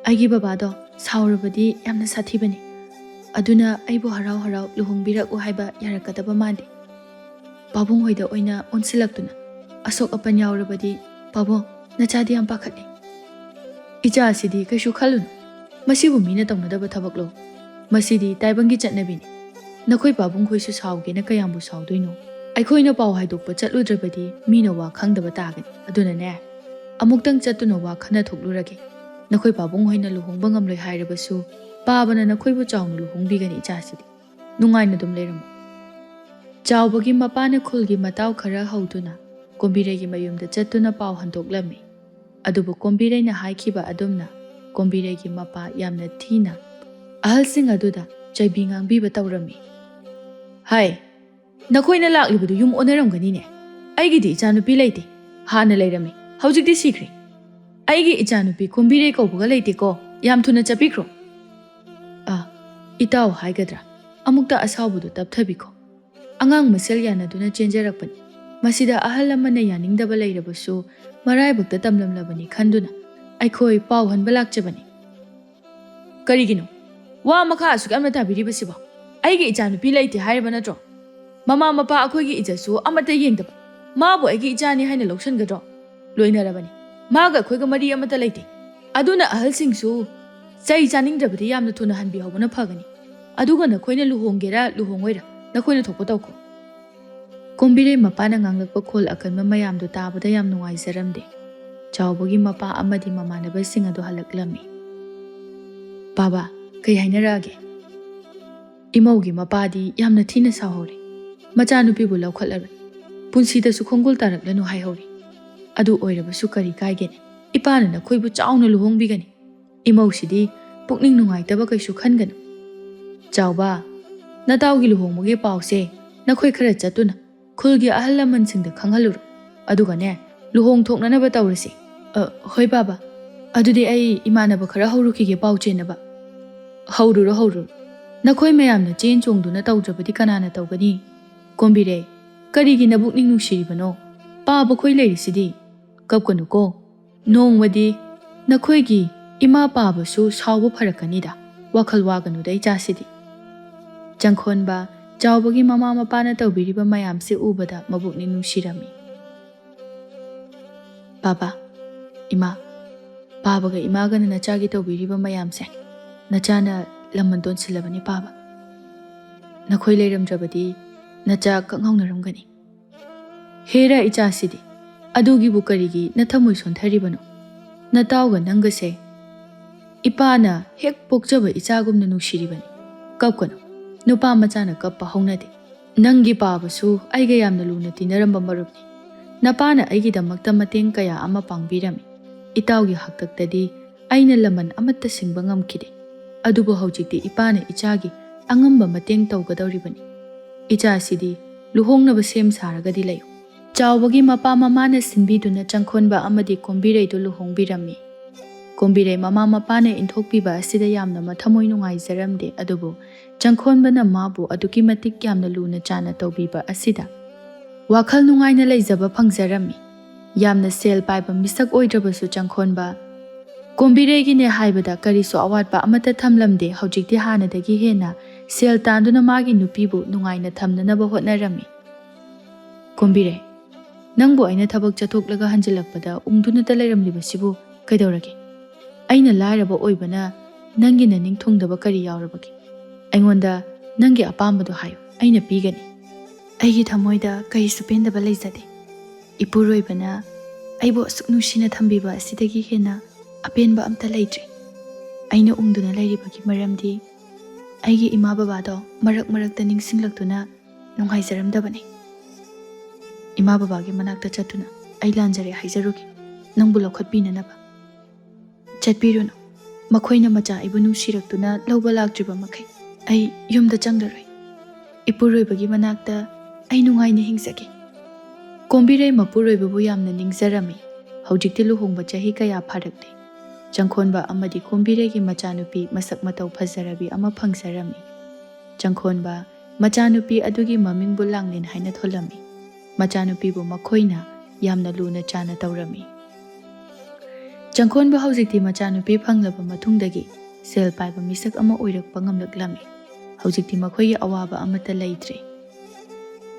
ꯑꯩꯒꯤ ꯕꯕꯥꯗꯣ ꯁꯥꯎꯔꯕꯗꯤ ꯌꯥꯝꯅ ꯁꯥꯊꯤꯕꯅꯤ꯫ ꯑꯗꯨꯅ ꯑꯩꯕꯨ ꯍꯔꯥꯎ ꯍꯔꯥꯎ ꯂꯨꯍꯣꯡꯕꯤꯔꯛꯎ ꯍꯥꯏꯕ ꯌꯥꯔꯛꯀꯗꯕ ꯃꯥꯟꯗꯦ꯫" ꯄꯥꯕꯨꯡ ꯍꯣꯏꯗ ꯑꯣꯏꯅ ꯑꯣꯟꯁꯤꯜꯂꯛꯇꯨꯅ, ꯑꯁꯣꯛ ꯑꯄꯟ ꯌꯥꯎꯔꯕꯗꯤ, ꯄꯥꯕꯨꯡ, ꯅꯆꯥꯗꯤ ꯌꯥꯝ ꯄꯥꯈꯠꯂꯦ꯫ ꯏꯆꯥꯁꯤꯗꯤ ꯀꯩꯁꯨ ꯈꯜꯂꯨꯅꯨ꯫ ꯃꯁꯤꯕꯨ ꯃꯤꯅ ꯇꯧꯅꯗꯕ ꯊꯕꯛꯂꯣ? ꯃꯁꯤꯗꯤ ꯇꯥꯏꯕꯪꯒꯤ ꯆꯠꯅꯕꯤꯅꯤ꯫ ꯅꯈꯣꯏ ꯄꯥꯕꯨꯡ ꯈꯣꯏꯁꯨ ꯁꯥꯎꯒꯦꯅ ꯀꯌꯥꯝꯕꯨ ꯁꯥꯎꯗꯣꯏꯅꯣ? ꯑꯩꯈꯣꯏꯅ ꯄꯥꯎ ꯍꯥꯏꯗꯣꯛꯄ ꯆꯠꯂꯨꯗ꯭ꯔꯕꯗꯤ ꯃꯤꯅ ꯋꯥ ꯈꯪꯗꯕ ꯇꯥꯒꯅꯤ꯫ ꯑꯗꯨꯅꯅꯦ, ꯑꯃꯨꯛꯇꯪ ꯆꯠꯇꯨꯅ ꯋꯥ ꯈꯟꯅ ꯊꯣꯛꯂꯨꯔꯒꯦ꯫ ꯅꯈꯣꯏ ꯄꯥꯕꯨꯡ ꯍꯣꯏꯅ ꯂꯨꯍꯣꯡꯕ ꯉꯝꯂꯣꯏ ꯍꯥꯏꯔꯕꯁꯨ, ꯄꯥꯕꯅ ꯅꯈꯣꯏꯕꯨ ꯆꯥꯎꯅ ꯂꯨꯍꯣꯡꯕꯤꯒꯅꯤ ꯏꯆꯥꯁꯤꯗꯤ꯫ ꯅꯨꯡꯉꯥꯏꯅ ꯑꯗꯨꯝ ꯂꯩꯔꯝꯃꯨ꯫ ꯆꯥꯎꯕꯒꯤ ꯃꯄꯥꯅ ꯈꯨꯜꯒꯤ ꯃꯇꯥꯎ ꯈꯔ ꯍꯧꯗꯨꯅ ꯀꯣꯝꯕꯤꯔꯩꯒꯤ ꯃꯌꯨꯝꯗ ꯆꯠꯇꯨꯅ ꯄꯥꯎ ꯍꯟꯗꯣꯛꯂꯝꯃꯤ꯫ ꯑꯗꯨꯕꯨ ꯀꯣꯝꯕꯤꯔꯩꯅ ꯍꯥꯏꯈꯤꯕ ꯑꯗꯨꯝꯅ ꯀꯣꯝꯕꯤꯔꯩꯒꯤ ꯃꯄꯥ ꯌꯥꯝꯅ ꯊꯤꯅ ꯑꯍꯜꯁꯤꯡ ꯑꯗꯨꯗ ꯆꯩꯕꯤ ꯉꯥꯡꯕꯤꯕ ꯇꯧꯔꯝꯃꯤ꯫ "ꯍꯥꯏ, ꯅꯈꯣꯏꯅ ꯂꯥꯛꯂꯤꯕꯗꯨ ꯌꯨꯝ ꯑꯣꯟꯅꯔꯝꯒꯅꯤꯅꯦ꯫ ꯑꯩꯒꯤꯗꯤ ꯏꯆꯥꯅꯨꯄꯤ ꯂꯩꯇꯦ꯫ ꯍꯥꯟꯅ ꯂꯩꯔꯝꯃꯤ, ꯍꯧꯖꯤꯛꯇꯤ ꯁꯤꯈ꯭ꯔꯦ꯫ ꯑꯩꯒꯤ ꯏꯆꯥꯅꯨꯄꯤ ꯀꯣꯝꯕꯤꯔꯩ ꯀꯧꯕꯒ ꯂꯩꯇꯦꯀꯣ꯫ ꯌꯥꯝ ꯊꯨꯅ ꯆꯠꯄꯤꯈ꯭ꯔꯣ꯫" ꯑꯥ, ꯏꯇꯥꯎ ꯍꯥꯏꯒꯗ꯭ꯔꯥ, ꯑꯃꯨꯛꯇ ꯑꯁꯥꯎꯕꯗꯨ ꯇꯞꯊꯕꯤꯈꯣ꯫ ꯑꯉꯥꯡ ꯃꯁꯦꯜ ꯌꯥꯅꯗꯨꯅ ꯆꯦꯟꯖꯔꯛꯄꯅꯤ꯫ ꯃꯁꯤꯗ ꯑꯍꯜ ꯑꯃꯅ ꯌꯥꯅꯤꯡꯗꯕ ꯂꯩꯔꯕꯁꯨ, ꯃꯔꯥꯏꯕꯛꯇ ꯇꯝꯂꯝꯂꯕꯅꯤ ꯈꯟꯗꯨꯅ ꯑꯩꯈꯣꯏ ꯄꯥꯎ ꯍꯟꯕ ꯂꯥꯛꯆꯕꯅꯤ꯫ ꯀꯔꯤꯒꯤꯅꯣ ꯋꯥ ꯃꯈꯥ ꯑꯁꯨꯛ ꯌꯥꯝꯅ ꯇꯥꯕꯤꯔꯤꯕꯁꯤꯕꯣ? ꯑꯩꯒꯤ ꯏꯆꯥꯅꯨꯄꯤ ꯂꯩꯇꯦ ꯍꯥꯏꯔꯤꯕ ꯅꯠꯇ꯭ꯔꯣ? ꯃꯃꯥ ꯃꯄꯥ ꯑꯩꯈꯣꯏꯒꯤ ꯏꯖꯠꯁꯨ ꯑꯃꯠꯇ ꯌꯦꯡꯗꯕ, ꯃꯥꯕꯨ ꯑꯩꯒꯤ ꯏꯆꯥꯅꯤ ꯍꯥꯏꯅ ꯂꯧꯁꯤꯟꯒꯗ꯭ꯔꯣ? ꯂꯣꯏꯅꯔꯕꯅꯤ꯫ ꯃꯥꯒ ꯑꯩꯈꯣꯏꯒ ꯃꯔꯤ ꯑꯃꯠꯇ ꯂꯩꯇꯦ꯫ ꯑꯗꯨꯅ ꯑꯍꯜꯁꯤꯡꯁꯨ ꯆꯩ ꯆꯥꯅꯤꯡꯗ꯭ꯔꯕꯗꯤ ꯌꯥꯝꯅ ꯊꯨꯅ ꯍꯟꯕꯤꯍꯧꯕꯅ ꯐꯒꯅꯤ꯫ ꯑꯗꯨꯒ ꯅꯈꯣꯏꯅ ꯂꯨꯍꯣꯡꯒꯦꯔꯥ ꯂꯨꯍꯣꯡꯉꯣꯏꯔꯥ, ꯅꯈꯣꯏꯅ ꯊꯣꯛꯄ ꯇꯧꯈꯣ꯫ ꯀꯣꯝꯕꯤꯔꯩ ꯃꯄꯥꯅ ꯉꯥꯡꯂꯛꯄ ꯈꯣꯜ ꯑꯀꯟꯕ ꯃꯌꯥꯝꯗꯨ ꯇꯥꯕꯗ ꯌꯥꯝ ꯅꯨꯡꯉꯥꯏꯖꯔꯝꯗꯦ꯫ ꯆꯥꯎꯕꯒꯤ ꯃꯄꯥ ꯑꯃꯗꯤ ꯃꯃꯥꯟꯅꯕꯁꯤꯡ ꯑꯗꯨ ꯍꯜꯂꯛꯂꯝꯃꯤ꯫ "ꯕꯥꯕꯥ, ꯀꯩ ꯍꯥꯏꯅꯔꯛꯑꯒꯦ?" "ꯏꯃꯧꯒꯤ ꯃꯄꯥꯗꯤ ꯌꯥꯝꯅ ꯊꯤꯅ ꯁꯥꯎꯍꯧꯔꯦ꯫ ꯃꯆꯥꯅꯨꯄꯤꯕꯨ ꯂꯧꯈꯠꯂꯔꯣꯏ, ꯄꯨꯟꯁꯤꯗꯁꯨ ꯈꯣꯡꯒꯨꯜ ꯇꯥꯔꯛꯂꯅꯨ ꯍꯥꯏꯍꯧꯔꯦ꯫ ꯑꯗꯨ ꯑꯣꯏꯔꯕꯁꯨ ꯀꯔꯤ ꯀꯥꯏꯒꯦꯅꯦ? ꯏꯄꯥꯅ ꯅꯈꯣꯏꯕꯨ ꯆꯥꯎꯅ ꯂꯨꯍꯣꯡꯕꯤꯒꯅꯤ꯫ ꯏꯃꯧꯁꯤꯗꯤ ꯄꯨꯛꯅꯤꯡ ꯅꯨꯡꯉꯥꯏꯇꯕ ꯀꯩꯁꯨ ꯈꯟꯒꯅꯨ꯫ ꯆꯥꯎꯕ, ꯅꯇꯥꯎꯒꯤ ꯂꯨꯍꯣꯡꯕꯒꯤ ꯄꯥꯎꯁꯦ ꯅꯈꯣꯏ ꯈꯔ ꯆꯠꯇꯨꯅ ꯈꯨꯜꯒꯤ ꯑꯍꯜ ꯂꯃꯟꯁꯤꯡꯗ ꯈꯪꯍꯜꯂꯨꯔꯣ꯫ ꯑꯗꯨꯒꯅꯦ, ꯂꯨꯍꯣꯡ ꯊꯣꯛꯅꯅꯕ ꯇꯧꯔꯁꯤ꯫" "ꯑ, ꯍꯣꯏ ꯕꯥꯕꯥ꯫ ꯑꯗꯨꯗꯤ ꯑꯩ ꯏꯃꯥꯟꯅꯕ ꯈꯔ ꯍꯧꯔꯨꯈꯤꯒꯦ ꯄꯥꯎ ꯆꯦꯟꯅꯕ꯫" "ꯍꯧꯔꯨꯔꯣ, ꯍꯧꯔꯨꯔꯣ꯫ ꯅꯈꯣꯏ ꯃꯌꯥꯝꯅ ꯆꯦꯟ ꯆꯣꯡꯗꯨꯅ ꯇꯧꯗ꯭ꯔꯕꯗꯤ ꯀꯅꯥꯅ ꯇꯧꯒꯅꯤ? ꯀꯣꯝꯕꯤꯔꯩ, ꯀꯔꯤꯒꯤ ꯅꯕꯨꯛꯅꯤꯡ ꯅꯨꯡꯁꯤꯔꯤꯕꯅꯣ? ꯄꯥꯕꯈꯣꯏ ꯂꯩꯔꯤꯁꯤꯗꯤ꯫ ꯀꯞꯀꯅꯨꯀꯣ꯫ ꯅꯣꯡꯃꯗꯤ ꯅꯈꯣꯏꯒꯤ ꯏꯃꯥ ꯄꯥꯕꯁꯨ ꯁꯥꯎꯕ ꯐꯔꯛꯀꯅꯤꯗ꯫ ꯋꯥꯈꯜ ꯋꯥꯒꯅꯨꯗ ꯏꯆꯥꯁꯤꯗꯤ꯫" ꯆꯪꯈꯣꯟꯕ, ꯆꯥꯎꯕꯒꯤ ꯃꯃꯥ ꯃꯄꯥꯅ ꯇꯧꯕꯤꯔꯤꯕ ꯃꯌꯥꯝꯁꯦ ꯎꯕꯗ ꯃꯕꯨꯛꯅꯤꯡ ꯅꯨꯡꯁꯤꯔꯝꯃꯤ꯫ "ꯄꯥꯕ, ꯏꯃꯥ, ꯄꯥꯕꯒ ꯏꯃꯥꯒꯅ ꯅꯆꯥꯒꯤ ꯇꯧꯕꯤꯔꯤꯕ ꯃꯌꯥꯝꯁꯦ ꯅꯆꯥꯅ ꯂꯃꯟ ꯇꯣꯟꯁꯤꯜꯂꯕꯅꯤ ꯄꯥꯕ꯫ ꯅꯈꯣꯏ ꯂꯩꯔꯝꯗ꯭ꯔꯕꯗꯤ ꯅꯆꯥ ꯀꯛꯉꯥꯎꯅꯔꯝꯒꯅꯤ꯫" "ꯍꯦꯔꯥ ꯏꯆꯥꯁꯤꯗꯤ, ꯑꯗꯨꯒꯤꯕꯨ ꯀꯔꯤꯒꯤ ꯅꯊꯃꯣꯏ ꯁꯣꯟꯊꯔꯤꯕꯅꯣ? ꯅꯇꯥꯎꯒ ꯅꯪꯒꯁꯦ ꯏꯄꯥꯅ ꯍꯦꯛ ꯄꯣꯛꯆꯕ ꯏꯆꯥꯒꯨꯝꯅ ꯅꯨꯡꯁꯤꯔꯤꯕꯅꯤ꯫ ꯀꯞꯀꯅꯨ, ꯅꯨꯄꯥ ꯃꯆꯥꯅ ꯀꯞꯄ ꯍꯧꯅꯗꯦ꯫ ꯅꯪꯒꯤ ꯄꯥꯕꯁꯨ ꯑꯩꯒ ꯌꯥꯝꯅ ꯂꯨꯅ ꯇꯤꯟꯅꯔꯝꯕ ꯃꯔꯨꯞꯅꯤ꯫ ꯅꯄꯥꯅ ꯑꯩꯒꯤꯗꯃꯛꯇ ꯃꯇꯦꯡ ꯀꯌꯥ ꯑꯃ ꯄꯥꯡꯕꯤꯔꯝꯃꯤ꯫ ꯏꯇꯥꯎꯒꯤ ꯍꯥꯛꯇꯛꯇꯗꯤ ꯑꯩꯅ ꯂꯃꯟ ꯑꯃꯠꯇ ꯁꯤꯡꯕ ꯉꯝꯈꯤꯗꯦ꯫ ꯑꯗꯨꯕꯨ ꯍꯧꯖꯤꯛꯇꯤ ꯏꯄꯥꯅ ꯏꯆꯥꯒꯤ ꯑꯉꯝꯕ ꯃꯇꯦꯡ ꯇꯧꯒꯗꯧꯔꯤꯕꯅꯤ꯫ ꯏꯆꯥꯁꯤꯗꯤ ꯂꯨꯍꯣꯡꯅꯕ ꯁꯦꯝ ꯁꯥꯔꯒꯗꯤ ꯂꯩꯌꯨ꯫" ꯆꯥꯎꯕꯒꯤ ꯃꯄꯥ ꯃꯃꯥꯅ ꯁꯤꯟꯕꯤꯗꯨꯅ ꯆꯪꯈꯣꯟꯕ ꯑꯃꯗꯤ ꯀꯣꯝꯕꯤꯔꯩꯗꯨ ꯂꯨꯍꯣꯡꯕꯤꯔꯝꯃꯤ꯫ ꯀꯣꯝꯕꯤꯔꯩ ꯃꯃꯥ ꯃꯄꯥꯅ ꯏꯟꯊꯣꯛꯄꯤꯕ ꯑꯁꯤꯗ ꯌꯥꯝꯅ ꯃꯊꯃꯣꯏ ꯅꯨꯡꯉꯥꯏꯖꯔꯝꯗꯦ, ꯑꯗꯨꯕꯨ ꯆꯪꯈꯣꯟꯕꯅ ꯃꯥꯕꯨ ꯑꯗꯨꯛꯀꯤ ꯃꯇꯤꯛ ꯌꯥꯝꯅ ꯂꯨꯅ ꯆꯥꯅ ꯇꯧꯕꯤꯕ ꯑꯁꯤꯗ ꯋꯥꯈꯜ ꯅꯨꯡꯉꯥꯏꯅ ꯂꯩꯖꯕ ꯐꯪꯖꯔꯝꯃꯤ꯫ ꯌꯥꯝꯅ ꯁꯦꯜ ꯄꯥꯏꯕ ꯃꯤꯁꯛ ꯑꯣꯏꯗ꯭ꯔꯕꯁꯨ ꯆꯪꯈꯣꯟꯕ ꯀꯣꯝꯕꯤꯔꯩꯒꯤꯅꯦ ꯍꯥꯏꯕꯗ ꯀꯔꯤꯁꯨ ꯑꯋꯥꯠꯄ ꯑꯃꯠꯇ ꯊꯝꯂꯝꯗꯦ꯫ ꯍꯧꯖꯤꯛꯇꯤ ꯍꯥꯟꯅꯗꯒꯤ ꯍꯦꯟꯅ ꯁꯦꯜ ꯇꯥꯟꯗꯨꯅ ꯃꯥꯒꯤ ꯅꯨꯄꯤꯕꯨ ꯅꯨꯡꯉꯥꯏꯅ ꯊꯝꯅꯅꯕ ꯍꯣꯠꯅꯔꯝꯃꯤ꯫ "ꯀꯣꯝꯕꯤꯔꯩ, ꯅꯪꯕꯨ ꯑꯩꯅ ꯊꯕꯛ ꯆꯠꯊꯣꯛꯂꯒ ꯍꯟꯖꯤꯜꯂꯛꯄꯗ ꯎꯪꯗꯨꯅꯇ ꯂꯩꯔꯝꯂꯤꯕꯁꯤꯕꯨ ꯀꯩꯗꯧꯔꯒꯦ? ꯑꯩꯅ ꯂꯥꯏꯔꯕ ꯑꯣꯏꯕꯅ ꯅꯪꯒꯤ ꯅꯅꯤꯡ ꯊꯨꯡꯗꯕ ꯀꯔꯤ ꯌꯥꯎꯔꯕꯒꯦ? ꯑꯩꯉꯣꯟꯗ ꯅꯪꯒꯤ ꯑꯄꯥꯝꯕꯗꯣ ꯍꯥꯏꯌꯨ, ꯑꯩꯅ ꯄꯤꯒꯅꯤ꯫" "ꯑꯩꯒꯤ ꯊꯃꯣꯏꯗ ꯀꯔꯤꯁꯨ ꯄꯦꯟꯗꯕ ꯂꯩꯖꯗꯦ꯫ ꯏꯄꯨꯔꯣꯏꯕꯅ ꯑꯩꯕꯨ ꯑꯁꯨꯛ ꯅꯨꯡꯁꯤꯅ ꯊꯝꯕꯤꯕ ꯑꯁꯤꯗꯒꯤ ꯍꯦꯟꯅ ꯑꯄꯦꯟꯕ ꯑꯝꯇ ꯂꯩꯇ꯭ꯔꯦ꯫ ꯑꯩꯅ ꯎꯪꯗꯨꯅ ꯂꯩꯔꯤꯕꯒꯤ ꯃꯔꯝꯗꯤ ꯑꯩꯒꯤ ꯏꯃꯥ ꯕꯕꯥꯗꯣ ꯃꯔꯛ ꯃꯔꯛꯇ ꯅꯤꯡꯁꯤꯡꯂꯛꯇꯨꯅ ꯅꯨꯡꯉꯥꯏꯖꯔꯝꯗꯕꯅꯤ꯫ ꯏꯃꯥ ꯕꯕꯥꯒꯤ ꯃꯅꯥꯛꯇ ꯆꯠꯇꯨꯅ ꯑꯩ ꯂꯥꯟꯖꯔꯦ ꯍꯥꯏꯖꯔꯨꯒꯦ, ꯅꯪꯕꯨ ꯂꯧꯈꯠꯄꯤꯅꯅꯕ꯫" "ꯆꯠꯄꯤꯔꯨꯅꯨ꯫ ꯃꯈꯣꯏꯅ ꯃꯆꯥ ꯑꯩꯕꯨ ꯅꯨꯡꯁꯤꯔꯛꯇꯨꯅ ꯂꯧꯕ ꯂꯥꯛꯇ꯭ꯔꯤꯕ ꯃꯈꯩ ꯑꯩ ꯌꯨꯝꯗ ꯆꯪꯂꯔꯣꯏ꯫ ꯏꯄꯨꯔꯣꯏꯕꯒꯤ ꯃꯅꯥꯛꯇ ꯑꯩ ꯅꯨꯡꯉꯥꯏꯅ ꯍꯤꯡꯖꯒꯦ꯫" ꯀꯣꯝꯕꯤꯔꯩ ꯃꯄꯨꯔꯣꯏꯕꯕꯨ ꯌꯥꯝꯅ ꯅꯤꯡꯖꯔꯝꯃꯤ꯫ ꯍꯧꯖꯤꯛꯇꯤ ꯂꯨꯍꯣꯡꯕ ꯆꯍꯤ ꯀꯌꯥ ꯐꯥꯔꯛꯂꯦ꯫ ꯆꯪꯈꯣꯟꯕ ꯑꯃꯗꯤ ꯀꯣꯝꯕꯤꯔꯩꯒꯤ ꯃꯆꯥꯅꯨꯄꯤ ꯃꯁꯛ ꯃꯇꯧ ꯐꯖꯔꯕꯤ ꯑꯃ ꯐꯪꯖꯔꯝꯃꯤ꯫ ꯆꯪꯈꯣꯟꯕ ꯃꯆꯥꯅꯨꯄꯤ ꯑꯗꯨꯒꯤ ꯃꯃꯤꯡꯕꯨ ꯂꯥꯡꯂꯦꯟ ꯍꯥꯏꯅ ꯊꯣꯜꯂꯝꯃꯤ꯫ ꯃꯆꯥꯅꯨꯄꯤꯕꯨ ꯃꯈꯣꯏꯅ ꯌꯥꯝꯅ ꯂꯨꯅ ꯆꯥꯅ ꯇꯧꯔꯝꯃꯤ꯫ ꯆꯪꯈꯣꯟꯕ ꯍꯧꯖꯤꯛꯇꯤ ꯃꯆꯥꯅꯨꯄꯤ ꯐꯪꯂꯕ ꯃꯇꯨꯡꯗꯒꯤ ꯁꯦꯜ ꯄꯥꯏꯕ ꯃꯤꯁꯛ ꯑꯃ ꯑꯣꯏꯔꯛꯄ ꯉꯝꯂꯛꯂꯝꯃꯤ꯫ ꯍꯧꯖꯤꯛꯇꯤ ꯃꯈꯣꯏꯒꯤ ꯑꯋꯥꯕ ꯑꯃꯠꯇ ꯂꯩꯇ꯭ꯔꯦ꯫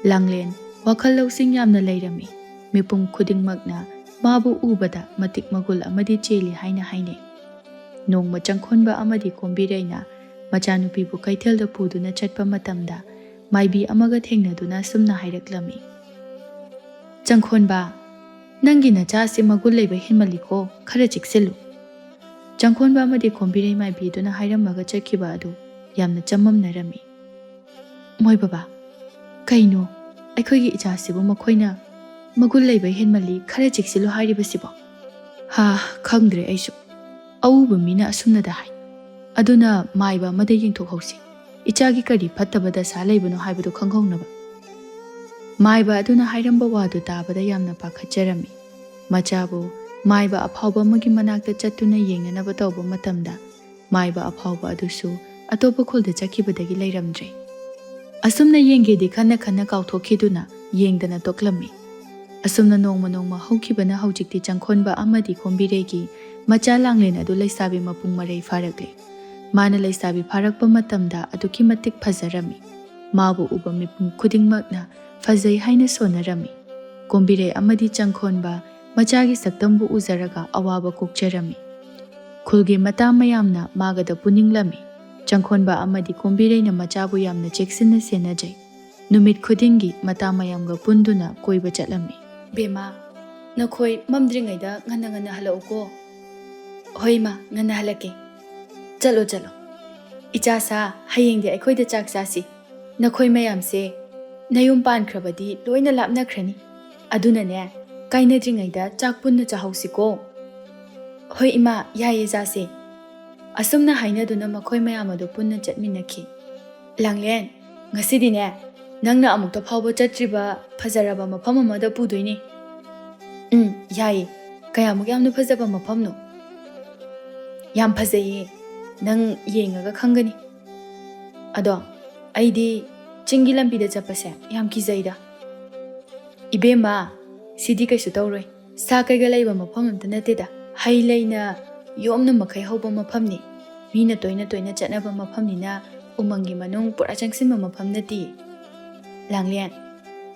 ꯂꯥꯡꯂꯦꯟ ꯋꯥꯈꯜ ꯂꯧꯁꯤꯡ ꯌꯥꯝꯅ ꯂꯩꯔꯝꯃꯤ꯫ ꯃꯤꯄꯨꯝ ꯈꯨꯗꯤꯡꯃꯛꯅ ꯃꯥꯕꯨ ꯎꯕꯗ ꯃꯇꯤꯛ ꯃꯒꯨꯜ ꯑꯃꯗꯤ ꯆꯦꯜꯂꯤ ꯍꯥꯏꯅ ꯍꯥꯏꯅꯩ꯫ ꯅꯣꯡꯃ ꯆꯪꯈꯣꯟꯕ ꯑꯃꯗꯤ ꯀꯣꯝꯕꯤꯔꯩꯅ ꯃꯆꯥꯅꯨꯄꯤꯕꯨ ꯀꯩꯊꯦꯜꯗ ꯄꯨꯗꯨꯅ ꯆꯠꯄ ꯃꯇꯝꯗ ꯃꯥꯏꯕꯤ ꯑꯃꯒ ꯊꯦꯡꯅꯗꯨꯅ ꯑꯁꯨꯝꯅ ꯍꯥꯏꯔꯛꯂꯝꯃꯤ, "ꯆꯪꯈꯣꯟꯕ, ꯅꯪꯒꯤ ꯅꯆꯥꯁꯤ ꯃꯒꯨꯟ ꯂꯩꯕ ꯍꯦꯟꯃꯜꯂꯤꯀꯣ, ꯈꯔ ꯆꯦꯛꯁꯤꯜꯂꯨ꯫" ꯆꯪꯈꯣꯟꯕ ꯑꯃꯗꯤ ꯀꯣꯝꯕꯤꯔꯩ ꯃꯥꯏꯕꯤꯗꯨꯅ ꯍꯥꯏꯔꯝꯃꯒ ꯆꯠꯈꯤꯕ ꯑꯗꯨ ꯌꯥꯝꯅ ꯆꯃꯝꯅꯔꯝꯃꯤ꯫ "ꯃꯣꯏ ꯕꯕꯥ, ꯀꯩꯅꯣ, ꯑꯩꯈꯣꯏꯒꯤ ꯏꯆꯥꯁꯤꯕꯨ ꯃꯈꯣꯏꯅ ꯃꯒꯨꯟ ꯂꯩꯕ ꯍꯦꯟꯃꯜꯂꯤ, ꯈꯔ ꯆꯦꯛꯁꯤꯜꯂꯨ ꯍꯥꯏꯔꯤꯕꯁꯤꯕꯣ? ꯍꯥ, ꯈꯪꯗ꯭ꯔꯦ ꯑꯩꯁꯨ꯫ ꯑꯎꯕ ꯃꯤꯅ ꯑꯁꯨꯝꯅꯗ ꯍꯥꯏ꯫ ꯑꯗꯨꯅ ꯃꯥꯏꯕ ꯑꯃꯗ ꯌꯦꯡꯊꯣꯛꯍꯧꯁꯤ꯫ ꯏꯆꯥꯒꯤ ꯀꯔꯤ ꯐꯠꯇꯕ ꯗꯁꯥ ꯂꯩꯕꯅꯣ ꯍꯥꯏꯕꯗꯨ ꯈꯪꯍꯧꯅꯕ꯫" ꯃꯥꯏꯕ ꯑꯗꯨꯅ ꯍꯥꯏꯔꯝꯕ ꯋꯥꯗꯨ ꯇꯥꯕꯗ ꯌꯥꯝꯅ ꯄꯥꯈꯠꯆꯔꯝꯃꯤ꯫ ꯃꯆꯥꯕꯨ ꯃꯥꯏꯕ ꯑꯐꯥꯎꯕ ꯑꯃꯒꯤ ꯃꯅꯥꯛꯇ ꯆꯠꯇꯨꯅ ꯌꯦꯡꯅꯅꯕ ꯇꯧꯕ ꯃꯇꯝꯗ, ꯃꯥꯏꯕ ꯑꯐꯥꯎꯕ ꯑꯗꯨꯁꯨ ꯑꯇꯣꯞꯄ ꯈꯨꯜꯗ ꯆꯠꯈꯤꯕꯗꯒꯤ ꯂꯩꯔꯝꯗ꯭ꯔꯦ꯫ ꯑꯁꯨꯝꯅ ꯌꯦꯡꯒꯦꯗꯤ ꯈꯟꯅ ꯈꯟꯅ ꯀꯥꯎꯊꯣꯛꯈꯤꯗꯨꯅ ꯌꯦꯡꯗꯅ ꯇꯣꯛꯂꯝꯃꯤ꯫ ꯑꯁꯨꯝꯅ ꯅꯣꯡꯃ ꯅꯣꯡꯃ ꯍꯧꯈꯤꯕꯅ ꯍꯧꯖꯤꯛꯇꯤ ꯆꯪꯈꯣꯟꯕ ꯑꯃꯗꯤ ꯀꯣꯝꯕꯤꯔꯩꯒꯤ ꯃꯆꯥ ꯂꯥꯡꯂꯦꯟ ꯑꯗꯨ ꯂꯩꯁꯥꯕꯤ ꯃꯄꯨꯡ ꯃꯔꯩ ꯐꯥꯔꯛꯂꯦ꯫ ꯃꯥꯅ ꯂꯩꯁꯥꯕꯤ ꯐꯥꯔꯛꯄ ꯃꯇꯝꯗ ꯑꯗꯨꯛꯀꯤ ꯃꯇꯤꯛ ꯐꯖꯔꯝꯃꯤ꯫ ꯃꯥꯕꯨ ꯎꯕ ꯃꯤꯄꯨꯝ ꯈꯨꯗꯤꯡꯃꯛꯅ ꯐꯖꯩ ꯍꯥꯏꯅ ꯁꯣꯟꯅꯔꯝꯃꯤ꯫ ꯀꯣꯝꯕꯤꯔꯩ ꯑꯃꯗꯤ ꯆꯪꯈꯣꯟꯕ ꯃꯆꯥꯒꯤ ꯁꯛꯇꯝꯕꯨ ꯎꯖꯔꯒ ꯑꯋꯥꯕ ꯀꯣꯛꯆꯔꯝꯃꯤ꯫ ꯈꯨꯜꯒꯤ ꯃꯇꯥ ꯃꯌꯥꯝꯅ ꯃꯥꯒꯗ ꯄꯨꯅꯤꯡꯂꯝꯃꯤ꯫ ꯆꯪꯈꯣꯟꯕ ꯑꯃꯗꯤ ꯀꯣꯝꯕꯤꯔꯩꯅ ꯃꯆꯥꯕꯨ ꯌꯥꯝꯅ ꯆꯦꯛꯁꯤꯟꯅ ꯁꯦꯟꯅꯖꯩ꯫ ꯅꯨꯃꯤꯠ ꯈꯨꯗꯤꯡꯒꯤ ꯃꯇꯥ ꯃꯌꯥꯝꯒ ꯄꯨꯟꯗꯨꯅ ꯀꯣꯏꯕ ꯆꯠꯂꯝꯃꯤ꯫ "ꯕꯦꯝꯃ, ꯅꯈꯣꯏ ꯃꯝꯗ꯭ꯔꯤꯉꯩꯗ ꯉꯟꯅ ꯉꯟꯅ ꯍꯜꯂꯛꯎꯀꯣ꯫" "ꯍꯣꯏ ꯏꯃꯥ, ꯉꯟꯅ ꯍꯜꯂꯛꯀꯦ꯫" "ꯆꯠꯂꯣ, ꯆꯠꯂꯣ꯫ ꯏꯆꯥꯁꯥ, ꯍꯌꯦꯡꯗꯤ ꯑꯩꯈꯣꯏꯗ ꯆꯥꯛ ꯆꯥꯁꯤ꯫ ꯅꯈꯣꯏ ꯃꯌꯥꯝꯁꯦ ꯅꯌꯨꯝ ꯄꯥꯟꯈ꯭ꯔꯕꯗꯤ ꯂꯣꯏꯅ ꯂꯥꯞꯅꯈ꯭ꯔꯅꯤ꯫ ꯑꯗꯨꯅꯅꯦ, ꯀꯥꯏꯅꯗ꯭ꯔꯤꯉꯩꯗ ꯆꯥꯛ ꯄꯨꯟꯅ ꯆꯥꯍꯧꯁꯤꯀꯣ꯫" "ꯍꯣꯏ ꯏꯃꯥ, ꯌꯥꯏꯌꯦ, ꯆꯥꯁꯦ꯫" ꯑꯁꯨꯝꯅ ꯍꯥꯏꯅꯗꯨꯅ ꯃꯈꯣꯏ ꯃꯌꯥꯝ ꯑꯗꯨ ꯄꯨꯟꯅ ꯆꯠꯃꯤꯟꯅꯈꯤ꯫ "ꯂꯥꯡꯂꯦꯟ, ꯉꯁꯤꯗꯤꯅꯦ, ꯅꯪꯅ ꯑꯃꯨꯛꯇ ꯐꯥꯎꯕ ꯆꯠꯇ꯭ꯔꯤꯕ ꯐꯖꯔꯕ ꯃꯐꯝ ꯑꯃꯗ ꯄꯨꯗꯣꯏꯅꯤ꯫" "ꯎꯝ, ꯌꯥꯏꯌꯦ꯫ ꯀꯌꯥꯃꯨꯛ ꯌꯥꯝꯅ ꯐꯖꯕ ꯃꯐꯝꯅꯣ?" "ꯌꯥꯝ ꯐꯖꯩꯌꯦ꯫ ꯅꯪ ꯌꯦꯡꯉꯒ ꯈꯪꯒꯅꯤ꯫ ꯑꯗꯣ ꯑꯩꯗꯤ ꯆꯤꯡꯒꯤ ꯂꯝꯕꯤꯗ ꯆꯠꯄꯁꯦ ꯌꯥꯝ ꯀꯤꯖꯩꯗ꯫" "ꯏꯕꯦꯝꯃ, ꯁꯤꯗꯤ ꯀꯩꯁꯨ ꯇꯧꯔꯣꯏ꯫ ꯁꯥ ꯀꯩꯒ ꯂꯩꯕ ꯃꯐꯝ ꯑꯝꯇ ꯅꯠꯇꯦꯗ꯫ ꯍꯩ ꯂꯩꯅ ꯌꯣꯝꯅ ꯃꯈꯩ ꯍꯧꯕ ꯃꯐꯝꯅꯤ꯫ ꯃꯤꯅ ꯇꯣꯏꯅ ꯇꯣꯏꯅ ꯆꯠꯅꯕ ꯃꯐꯝꯅꯤꯅ ꯎꯃꯪꯒꯤ ꯃꯅꯨꯡ ꯄꯨꯔꯥ ꯆꯪꯁꯤꯟꯕ ꯃꯐꯝ ꯅꯠꯇꯦ꯫" "ꯂꯥꯡꯂꯦꯟ,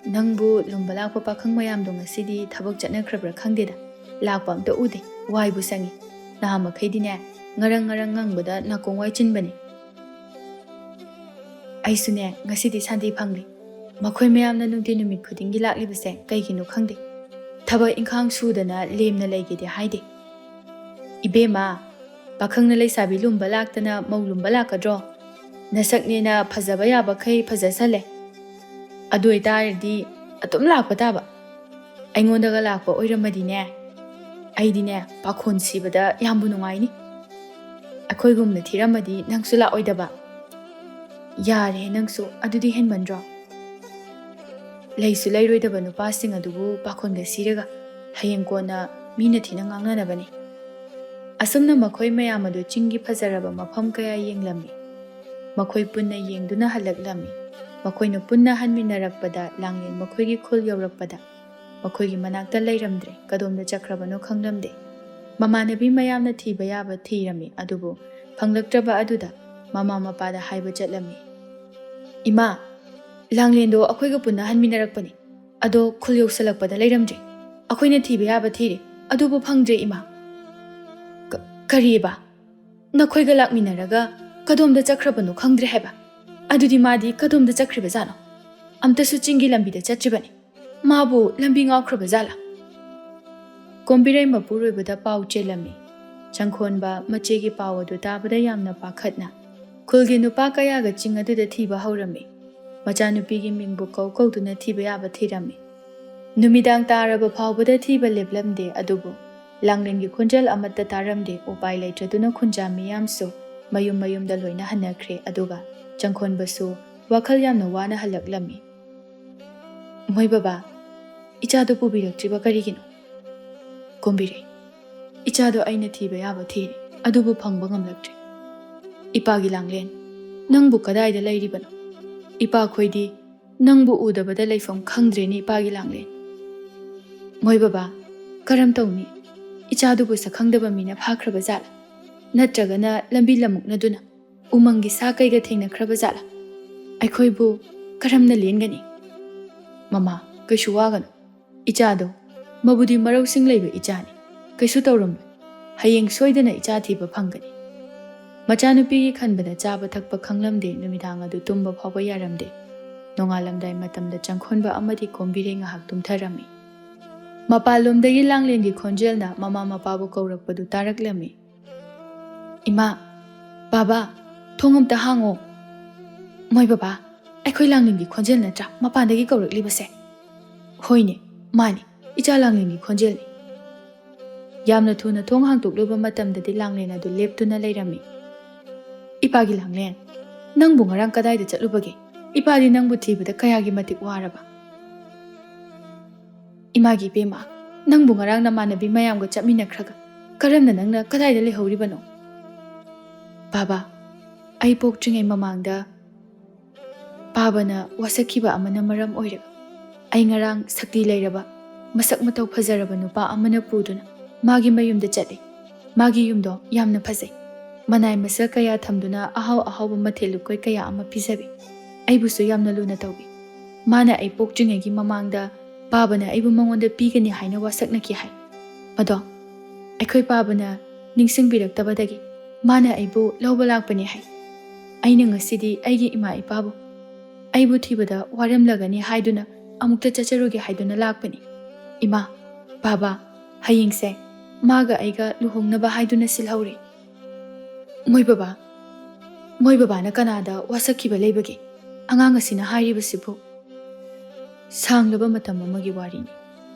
ꯅꯪꯕꯨ ꯂꯨꯝꯕ ꯂꯥꯛꯄ ꯄꯥꯈꯪ ꯃꯌꯥꯝꯗꯣ ꯉꯁꯤꯗꯤ ꯊꯕꯛ ꯆꯠꯅꯈ꯭ꯔꯕ꯭ꯔꯥ ꯈꯪꯗꯦꯗ, ꯂꯥꯛꯄ ꯑꯝꯇ ꯎꯗꯦ, ꯋꯥꯏꯕꯨ ꯁꯪꯉꯤ꯫ ꯅꯍꯥꯟ ꯃꯈꯩꯗꯤꯅꯦ, ꯉꯔꯪ ꯉꯔꯪ ꯉꯪꯕꯗ ꯅꯥꯀꯣꯡ ꯋꯥꯏ ꯆꯤꯟꯕꯅꯦ꯫ ꯑꯩꯁꯨꯅꯦ, ꯉꯁꯤꯗꯤ ꯁꯥꯟꯇꯤ ꯐꯪꯂꯦ꯫ ꯃꯈꯣꯏ ꯃꯌꯥꯝꯅ ꯅꯨꯡꯇꯤ ꯅꯨꯃꯤꯠ ꯈꯨꯗꯤꯡꯒꯤ ꯂꯥꯛꯂꯤꯕꯁꯦ ꯀꯩꯒꯤꯅꯣ ꯈꯪꯗꯦ꯫ ꯊꯕꯛ ꯏꯪꯈꯥꯡ ꯁꯨꯗꯅ ꯂꯦꯝꯅ ꯂꯩꯒꯦꯗꯤ ꯍꯥꯏꯗꯦ꯫ ꯏꯕꯦꯝꯃ, ꯄꯥꯈꯪꯅ ꯂꯩꯁꯥꯕꯤ ꯂꯨꯝꯕ ꯂꯥꯛꯇꯅ ꯃꯧ ꯂꯨꯝꯕ ꯂꯥꯛꯀꯗ꯭ꯔꯣ? ꯅꯁꯛꯅꯦꯅ ꯐꯖꯕ ꯌꯥꯕꯈꯩ ꯐꯖꯁꯜꯂꯦ꯫ ꯑꯗꯨ ꯑꯣꯏꯇꯥꯔꯗꯤ ꯑꯗꯨꯝ ꯂꯥꯛꯄ ꯇꯥꯕ꯫ ꯑꯩꯉꯣꯟꯗꯒ ꯂꯥꯛꯄ ꯑꯣꯏꯔꯝꯃꯗꯤꯅꯦ, ꯑꯩꯗꯤꯅꯦ, ꯄꯥꯈꯣꯟ ꯁꯤꯕꯗ ꯌꯥꯝꯕꯨ ꯅꯨꯡꯉꯥꯏꯅꯤ꯫ ꯑꯩꯈꯣꯏꯒꯨꯝꯅ ꯊꯤꯔꯝꯃꯗꯤ ꯅꯪꯁꯨ ꯂꯥꯛꯑꯣꯏꯗꯕ꯫ ꯌꯥꯔꯦ ꯅꯪꯁꯨ, ꯑꯗꯨꯗꯤ ꯍꯦꯟꯃꯟꯗ꯭ꯔꯣ? ꯂꯩꯁꯨ ꯂꯩꯔꯣꯏꯗꯕ ꯅꯨꯄꯥꯁꯤꯡ ꯑꯗꯨꯕꯨ ꯄꯥꯈꯣꯟꯒ ꯁꯤꯔꯒ ꯍꯌꯦꯡ ꯀꯣꯟꯅ ꯃꯤꯅ ꯊꯤꯅ ꯉꯥꯡꯅꯅꯕꯅꯤ꯫ ꯑꯁꯨꯝꯅ ꯃꯈꯣꯏ ꯃꯌꯥꯝ ꯑꯗꯨ ꯆꯤꯡꯒꯤ ꯐꯖꯔꯕ ꯃꯐꯝ ꯀꯌꯥ ꯌꯦꯡꯂꯝꯃꯤ꯫ ꯃꯈꯣꯏ ꯄꯨꯟꯅ ꯌꯦꯡꯗꯨꯅ ꯍꯜꯂꯛꯂꯝꯃꯤ꯫ ꯃꯈꯣꯏꯅ ꯄꯨꯟꯅ ꯍꯟꯃꯤꯟꯅꯔꯛꯄꯗ ꯂꯥꯡꯂꯦꯟ ꯃꯈꯣꯏꯒꯤ ꯈꯨꯜ ꯌꯧꯔꯛꯄꯗ ꯃꯈꯣꯏꯒꯤ ꯃꯅꯥꯛꯇ ꯂꯩꯔꯝꯗ꯭ꯔꯦ, ꯀꯗꯣꯝꯗ ꯆꯠꯈ꯭ꯔꯕꯅꯣ ꯈꯪꯂꯝꯗꯦ꯫ ꯃꯃꯥꯟꯅꯕꯤ ꯃꯌꯥꯝꯅ ꯊꯤꯕ ꯌꯥꯕ ꯊꯤꯔꯝꯃꯤ, ꯑꯗꯨꯕꯨ ꯐꯪꯂꯛꯇ꯭ꯔꯕ ꯑꯗꯨꯗ ꯃꯃꯥ ꯃꯄꯥꯗ ꯍꯥꯏꯕ ꯆꯠꯂꯝꯃꯤ, "ꯏꯃꯥ, ꯂꯥꯡꯂꯦꯟꯗꯣ ꯑꯩꯈꯣꯏꯒ ꯄꯨꯟꯅ ꯍꯟꯃꯤꯟꯅꯔꯛꯄꯅꯤ, ꯑꯗꯣ ꯈꯨꯜ ꯌꯧꯁꯜꯂꯛꯄꯗ ꯂꯩꯔꯝꯗ꯭ꯔꯦ꯫ ꯑꯩꯈꯣꯏꯅ ꯊꯤꯕ ꯌꯥꯕ ꯊꯤꯔꯦ, ꯑꯗꯨꯕꯨ ꯐꯪꯗ꯭ꯔꯦ ꯏꯃꯥ꯫" "ꯀ-, ꯀꯔꯤꯕ? ꯅꯈꯣꯏꯒ ꯂꯥꯛꯃꯤꯟꯅꯔꯒ ꯀꯗꯣꯝꯗ ꯆꯠꯈ꯭ꯔꯕꯅꯣ ꯈꯪꯗ꯭ꯔꯦ ꯍꯥꯏꯕ? ꯑꯗꯨꯗꯤ ꯃꯥꯗꯤ ꯀꯗꯣꯝꯗ ꯆꯠꯈ꯭ꯔꯤꯕꯖꯥꯠꯅꯣ? ꯑꯝꯇꯁꯨ ꯆꯤꯡꯒꯤ ꯂꯝꯕꯤꯗ ꯆꯠꯇ꯭ꯔꯤꯕꯅꯤ꯫ ꯃꯥꯕꯨ ꯂꯝꯕꯤ ꯉꯥꯎꯈ꯭ꯔꯕ ꯖꯥꯠꯂꯥ?" ꯀꯣꯝꯕꯤꯔꯩ ꯃꯄꯨꯔꯣꯏꯕꯗ ꯄꯥꯎ ꯆꯦꯜꯂꯝꯃꯤ꯫ ꯆꯪꯈꯣꯟꯕ ꯃꯆꯦꯒꯤ ꯄꯥꯎ ꯑꯗꯨ ꯇꯥꯕꯗ ꯌꯥꯝꯅ ꯄꯥꯈꯠꯅ ꯈꯨꯜꯒꯤ ꯅꯨꯄꯥ ꯀꯌꯥꯒ ꯆꯤꯡ ꯑꯗꯨꯗ ꯊꯤꯕ ꯍꯧꯔꯝꯃꯤ꯫ ꯃꯆꯥꯅꯨꯄꯤꯒꯤ ꯃꯤꯡꯕꯨ ꯀꯧ ꯀꯧꯗꯨꯅ ꯊꯤꯕ ꯌꯥꯕ ꯊꯤꯔꯝꯃꯤ꯫ ꯅꯨꯃꯤꯗꯥꯡ ꯇꯥꯔꯕ ꯐꯥꯎꯕꯗ ꯊꯤꯕ ꯂꯦꯞꯂꯝꯗꯦ, ꯑꯗꯨꯕꯨ ꯂꯥꯡꯂꯦꯟꯒꯤ ꯈꯣꯟꯖꯦꯜ ꯑꯃꯠꯇ ꯇꯥꯔꯝꯗꯦ꯫ ꯎꯄꯥꯏ ꯂꯩꯇ꯭ꯔꯗꯨꯅ ꯈꯨꯟꯖꯥ ꯃꯤꯌꯥꯝꯁꯨ ꯃꯌꯨꯝ ꯃꯌꯨꯝꯗ ꯂꯣꯏꯅ ꯍꯟꯅꯈ꯭ꯔꯦ, ꯑꯗꯨꯒ ꯆꯪꯈꯣꯟꯕꯁꯨ ꯋꯥꯈꯜ ꯌꯥꯝꯅ ꯋꯥꯅ ꯍꯜꯂꯛꯂꯝꯃꯤ꯫ "ꯃꯣꯏ ꯕꯕꯥ, ꯏꯆꯥꯗꯨ ꯄꯨꯕꯤꯔꯛꯇ꯭ꯔꯤꯕ ꯀꯔꯤꯒꯤꯅꯣ?" ꯀꯣꯝꯕꯤꯔꯩ, "ꯏꯆꯥꯗꯣ ꯑꯩꯅ ꯊꯤꯕ ꯌꯥꯕ ꯊꯤꯔꯦ, ꯑꯗꯨꯕꯨ ꯐꯪꯕ ꯉꯝꯂꯛꯇ꯭ꯔꯦ꯫ ꯏꯄꯥꯒꯤ ꯂꯥꯡꯂꯦꯟ, ꯅꯪꯕꯨ ꯀꯗꯥꯏꯗ ꯂꯩꯔꯤꯕꯅꯣ? ꯏꯄꯥꯈꯣꯏꯗꯤ ꯅꯪꯕꯨ ꯎꯗꯕꯗ ꯂꯩꯐꯝ ꯈꯪꯗ꯭ꯔꯦꯅꯦ, ꯏꯄꯥꯒꯤ ꯂꯥꯡꯂꯦꯟ꯫" "ꯃꯣꯏ ꯕꯕꯥ, ꯀꯔꯝ ꯇꯧꯅꯤ? ꯏꯆꯥꯗꯨꯕꯨ ꯁꯛꯈꯪꯗꯕ ꯃꯤꯅ ꯐꯥꯈ꯭ꯔꯕ ꯖꯥꯠꯂꯥ? ꯅꯠꯇ꯭ꯔꯒꯅ ꯂꯝꯕꯤ ꯂꯝꯃꯨꯛꯅꯗꯨꯅ ꯎꯃꯪꯒꯤ ꯁꯥ ꯀꯩꯒ ꯊꯦꯡꯅꯈ꯭ꯔꯕ ꯖꯥꯠꯂꯥ? ꯑꯩꯈꯣꯏꯕꯨ ꯀꯔꯝꯅ ꯂꯦꯟꯒꯅꯤ?" "ꯃꯃꯥ, ꯀꯩꯁꯨ ꯋꯥꯒꯅꯨ꯫ ꯏꯆꯥꯗꯣ, ꯃꯕꯨꯗꯤ ꯃꯔꯧꯁꯤꯡ ꯂꯩꯕ ꯏꯆꯥꯅꯤ꯫ ꯀꯩꯁꯨ ꯇꯧꯔꯝꯂꯣꯏ꯫ ꯍꯌꯦꯡ ꯁꯣꯏꯗꯅ ꯏꯆꯥ ꯊꯤꯕ ꯐꯪꯒꯅꯤ꯫" ꯃꯆꯥꯅꯨꯄꯤꯒꯤ ꯈꯟꯕꯗ ꯆꯥꯕ ꯊꯛꯄ ꯈꯪꯂꯝꯗꯦ, ꯅꯨꯃꯤꯗꯥꯡ ꯑꯗꯨ ꯇꯨꯝꯕ ꯐꯥꯎꯕ ꯌꯥꯔꯝꯗꯦ꯫ ꯅꯣꯡꯉꯥꯜꯂꯝꯗꯥꯏ ꯃꯇꯝꯗ ꯆꯪꯈꯣꯟꯕ ꯑꯃꯗꯤ ꯀꯣꯝꯕꯤꯔꯦ ꯉꯥꯏꯍꯥꯛ ꯇꯨꯝꯊꯔꯝꯃꯤ꯫ ꯃꯄꯥꯟꯂꯣꯝꯗꯒꯤ ꯂꯥꯡꯂꯦꯟꯒꯤ ꯈꯣꯟꯖꯦꯜꯅ ꯃꯃꯥ ꯃꯄꯥꯕꯨ ꯀꯧꯔꯛꯄꯗꯨ ꯇꯥꯔꯛꯂꯝꯃꯤ꯫ "ꯏꯃꯥ, ꯕꯥꯕꯥ, ꯊꯣꯡ ꯑꯝꯇ ꯍꯥꯡꯉꯣ꯫" "ꯃꯣꯏ ꯕꯕꯥ, ꯑꯩꯈꯣꯏ ꯂꯥꯡꯂꯦꯟꯒꯤ ꯈꯣꯟꯖꯦꯜ ꯅꯠꯇ꯭ꯔꯥ ꯃꯄꯥꯟꯗꯒꯤ ꯀꯧꯔꯛꯂꯤꯕꯁꯦ?" "ꯍꯣꯏꯅꯦ, ꯃꯥꯅꯤ, ꯏꯆꯥ ꯂꯥꯡꯂꯦꯟꯒꯤ ꯈꯣꯟꯖꯦꯜꯅꯤ꯫" ꯌꯥꯝꯅ ꯊꯨꯅ ꯊꯣꯡ ꯍꯥꯡꯗꯣꯛꯂꯨꯕ ꯃꯇꯝꯗꯗꯤ ꯂꯥꯡꯂꯦꯟ ꯑꯗꯨ ꯂꯦꯞꯇꯨꯅ ꯂꯩꯔꯝꯃꯤ꯫ "ꯏꯄꯥꯒꯤ ꯂꯥꯡꯂꯦꯟ, ꯅꯪꯕꯨ ꯉꯔꯥꯡ ꯀꯗꯥꯏꯗ ꯆꯠꯂꯨꯕꯒꯦ? ꯏꯄꯥꯗꯤ ꯅꯪꯕꯨ ꯊꯤꯕꯗ ꯀꯌꯥꯒꯤ ꯃꯇꯤꯛ ꯋꯥꯔꯕ?" "ꯏꯃꯥꯒꯤ ꯏꯕꯦꯝꯃ, ꯅꯪꯕꯨ ꯉꯔꯥꯡ ꯅꯃꯥꯟꯅꯕꯤ ꯃꯌꯥꯝꯒ ꯆꯠꯃꯤꯟꯅꯈ꯭ꯔꯒ ꯀꯔꯝꯅ ꯅꯪꯅ ꯀꯗꯥꯏꯗ ꯂꯩꯍꯧꯔꯤꯕꯅꯣ?" "ꯕꯥꯕꯥ, ꯑꯩ ꯄꯣꯛꯇ꯭ꯔꯤꯉꯩ ꯃꯃꯥꯡꯗ ꯄꯥꯕꯅ ꯋꯥꯁꯛꯈꯤꯕ ꯑꯃꯅ ꯃꯔꯝ ꯑꯣꯏꯔꯒ ꯑꯩ ꯉꯔꯥꯡ ꯁꯛꯇꯤ ꯂꯩꯔꯕ, ꯃꯁꯛ ꯃꯇꯧ ꯐꯖꯔꯕ ꯅꯨꯄꯥ ꯑꯃꯅ ꯄꯨꯗꯨꯅ ꯃꯥꯒꯤ ꯃꯌꯨꯝꯗ ꯆꯠꯂꯤ꯫ ꯃꯥꯒꯤ ꯌꯨꯝꯗꯣ ꯌꯥꯝꯅ ꯐꯖꯩ꯫ ꯃꯅꯥꯏ ꯃꯁꯜ ꯀꯌꯥ ꯊꯝꯗꯨꯅ ꯑꯍꯥꯎ ꯑꯍꯥꯎꯕ ꯃꯊꯦꯜ ꯂꯨꯀꯣꯏ ꯀꯌꯥ ꯑꯃ ꯄꯤꯖꯕꯤ꯫ ꯑꯩꯕꯨꯁꯨ ꯌꯥꯝꯅ ꯂꯨꯅ ꯇꯧꯕꯤ꯫ ꯃꯥꯅ ꯑꯩ ꯄꯣꯛꯇ꯭ꯔꯤꯉꯩꯒꯤ ꯃꯃꯥꯡꯗ ꯄꯥꯕꯅ ꯑꯩꯕꯨ ꯃꯉꯣꯟꯗ ꯄꯤꯒꯅꯤ ꯍꯥꯏꯅ ꯋꯥꯁꯛꯅꯈꯤ ꯍꯥꯏ꯫ ꯃꯗꯣ ꯑꯩꯈꯣꯏ ꯄꯥꯕꯅ ꯅꯤꯡꯁꯤꯡꯕꯤꯔꯛꯇꯕꯗꯒꯤ ꯃꯥꯅ ꯑꯩꯕꯨ ꯂꯧꯕ ꯂꯥꯛꯄꯅꯤ ꯍꯥꯏ꯫ ꯑꯩꯅ ꯉꯁꯤꯗꯤ ꯑꯩꯒꯤ ꯏꯃꯥ ꯏꯄꯥꯕꯨ ꯑꯩꯕꯨ ꯊꯤꯕꯗ ꯋꯥꯔꯝꯂꯒꯅꯤ ꯍꯥꯏꯗꯨꯅ ꯑꯃꯨꯛꯇ ꯆꯠꯆꯔꯨꯒꯦ ꯍꯥꯏꯗꯨꯅ ꯂꯥꯛꯄꯅꯤ꯫ ꯏꯃꯥ, ꯕꯥꯕꯥ, ꯍꯌꯦꯡꯁꯦ ꯃꯥꯒ ꯑꯩꯒ ꯂꯨꯍꯣꯡꯅꯕ ꯍꯥꯏꯗꯨꯅ ꯁꯤꯜꯍꯧꯔꯦ꯫" "ꯃꯣꯏ ꯕꯕꯥ, ꯃꯣꯏ ꯕꯕꯥꯅ ꯀꯅꯥꯗ ꯋꯥꯁꯛꯈꯤꯕ ꯂꯩꯕꯒꯦ? ꯑꯉꯥꯡ ꯑꯁꯤꯅ ꯍꯥꯏꯔꯤꯕꯁꯤꯕꯨ?" ꯁꯥꯡꯂꯕ ꯃꯇꯝ ꯑꯃꯒꯤ ꯋꯥꯔꯤꯅꯤ꯫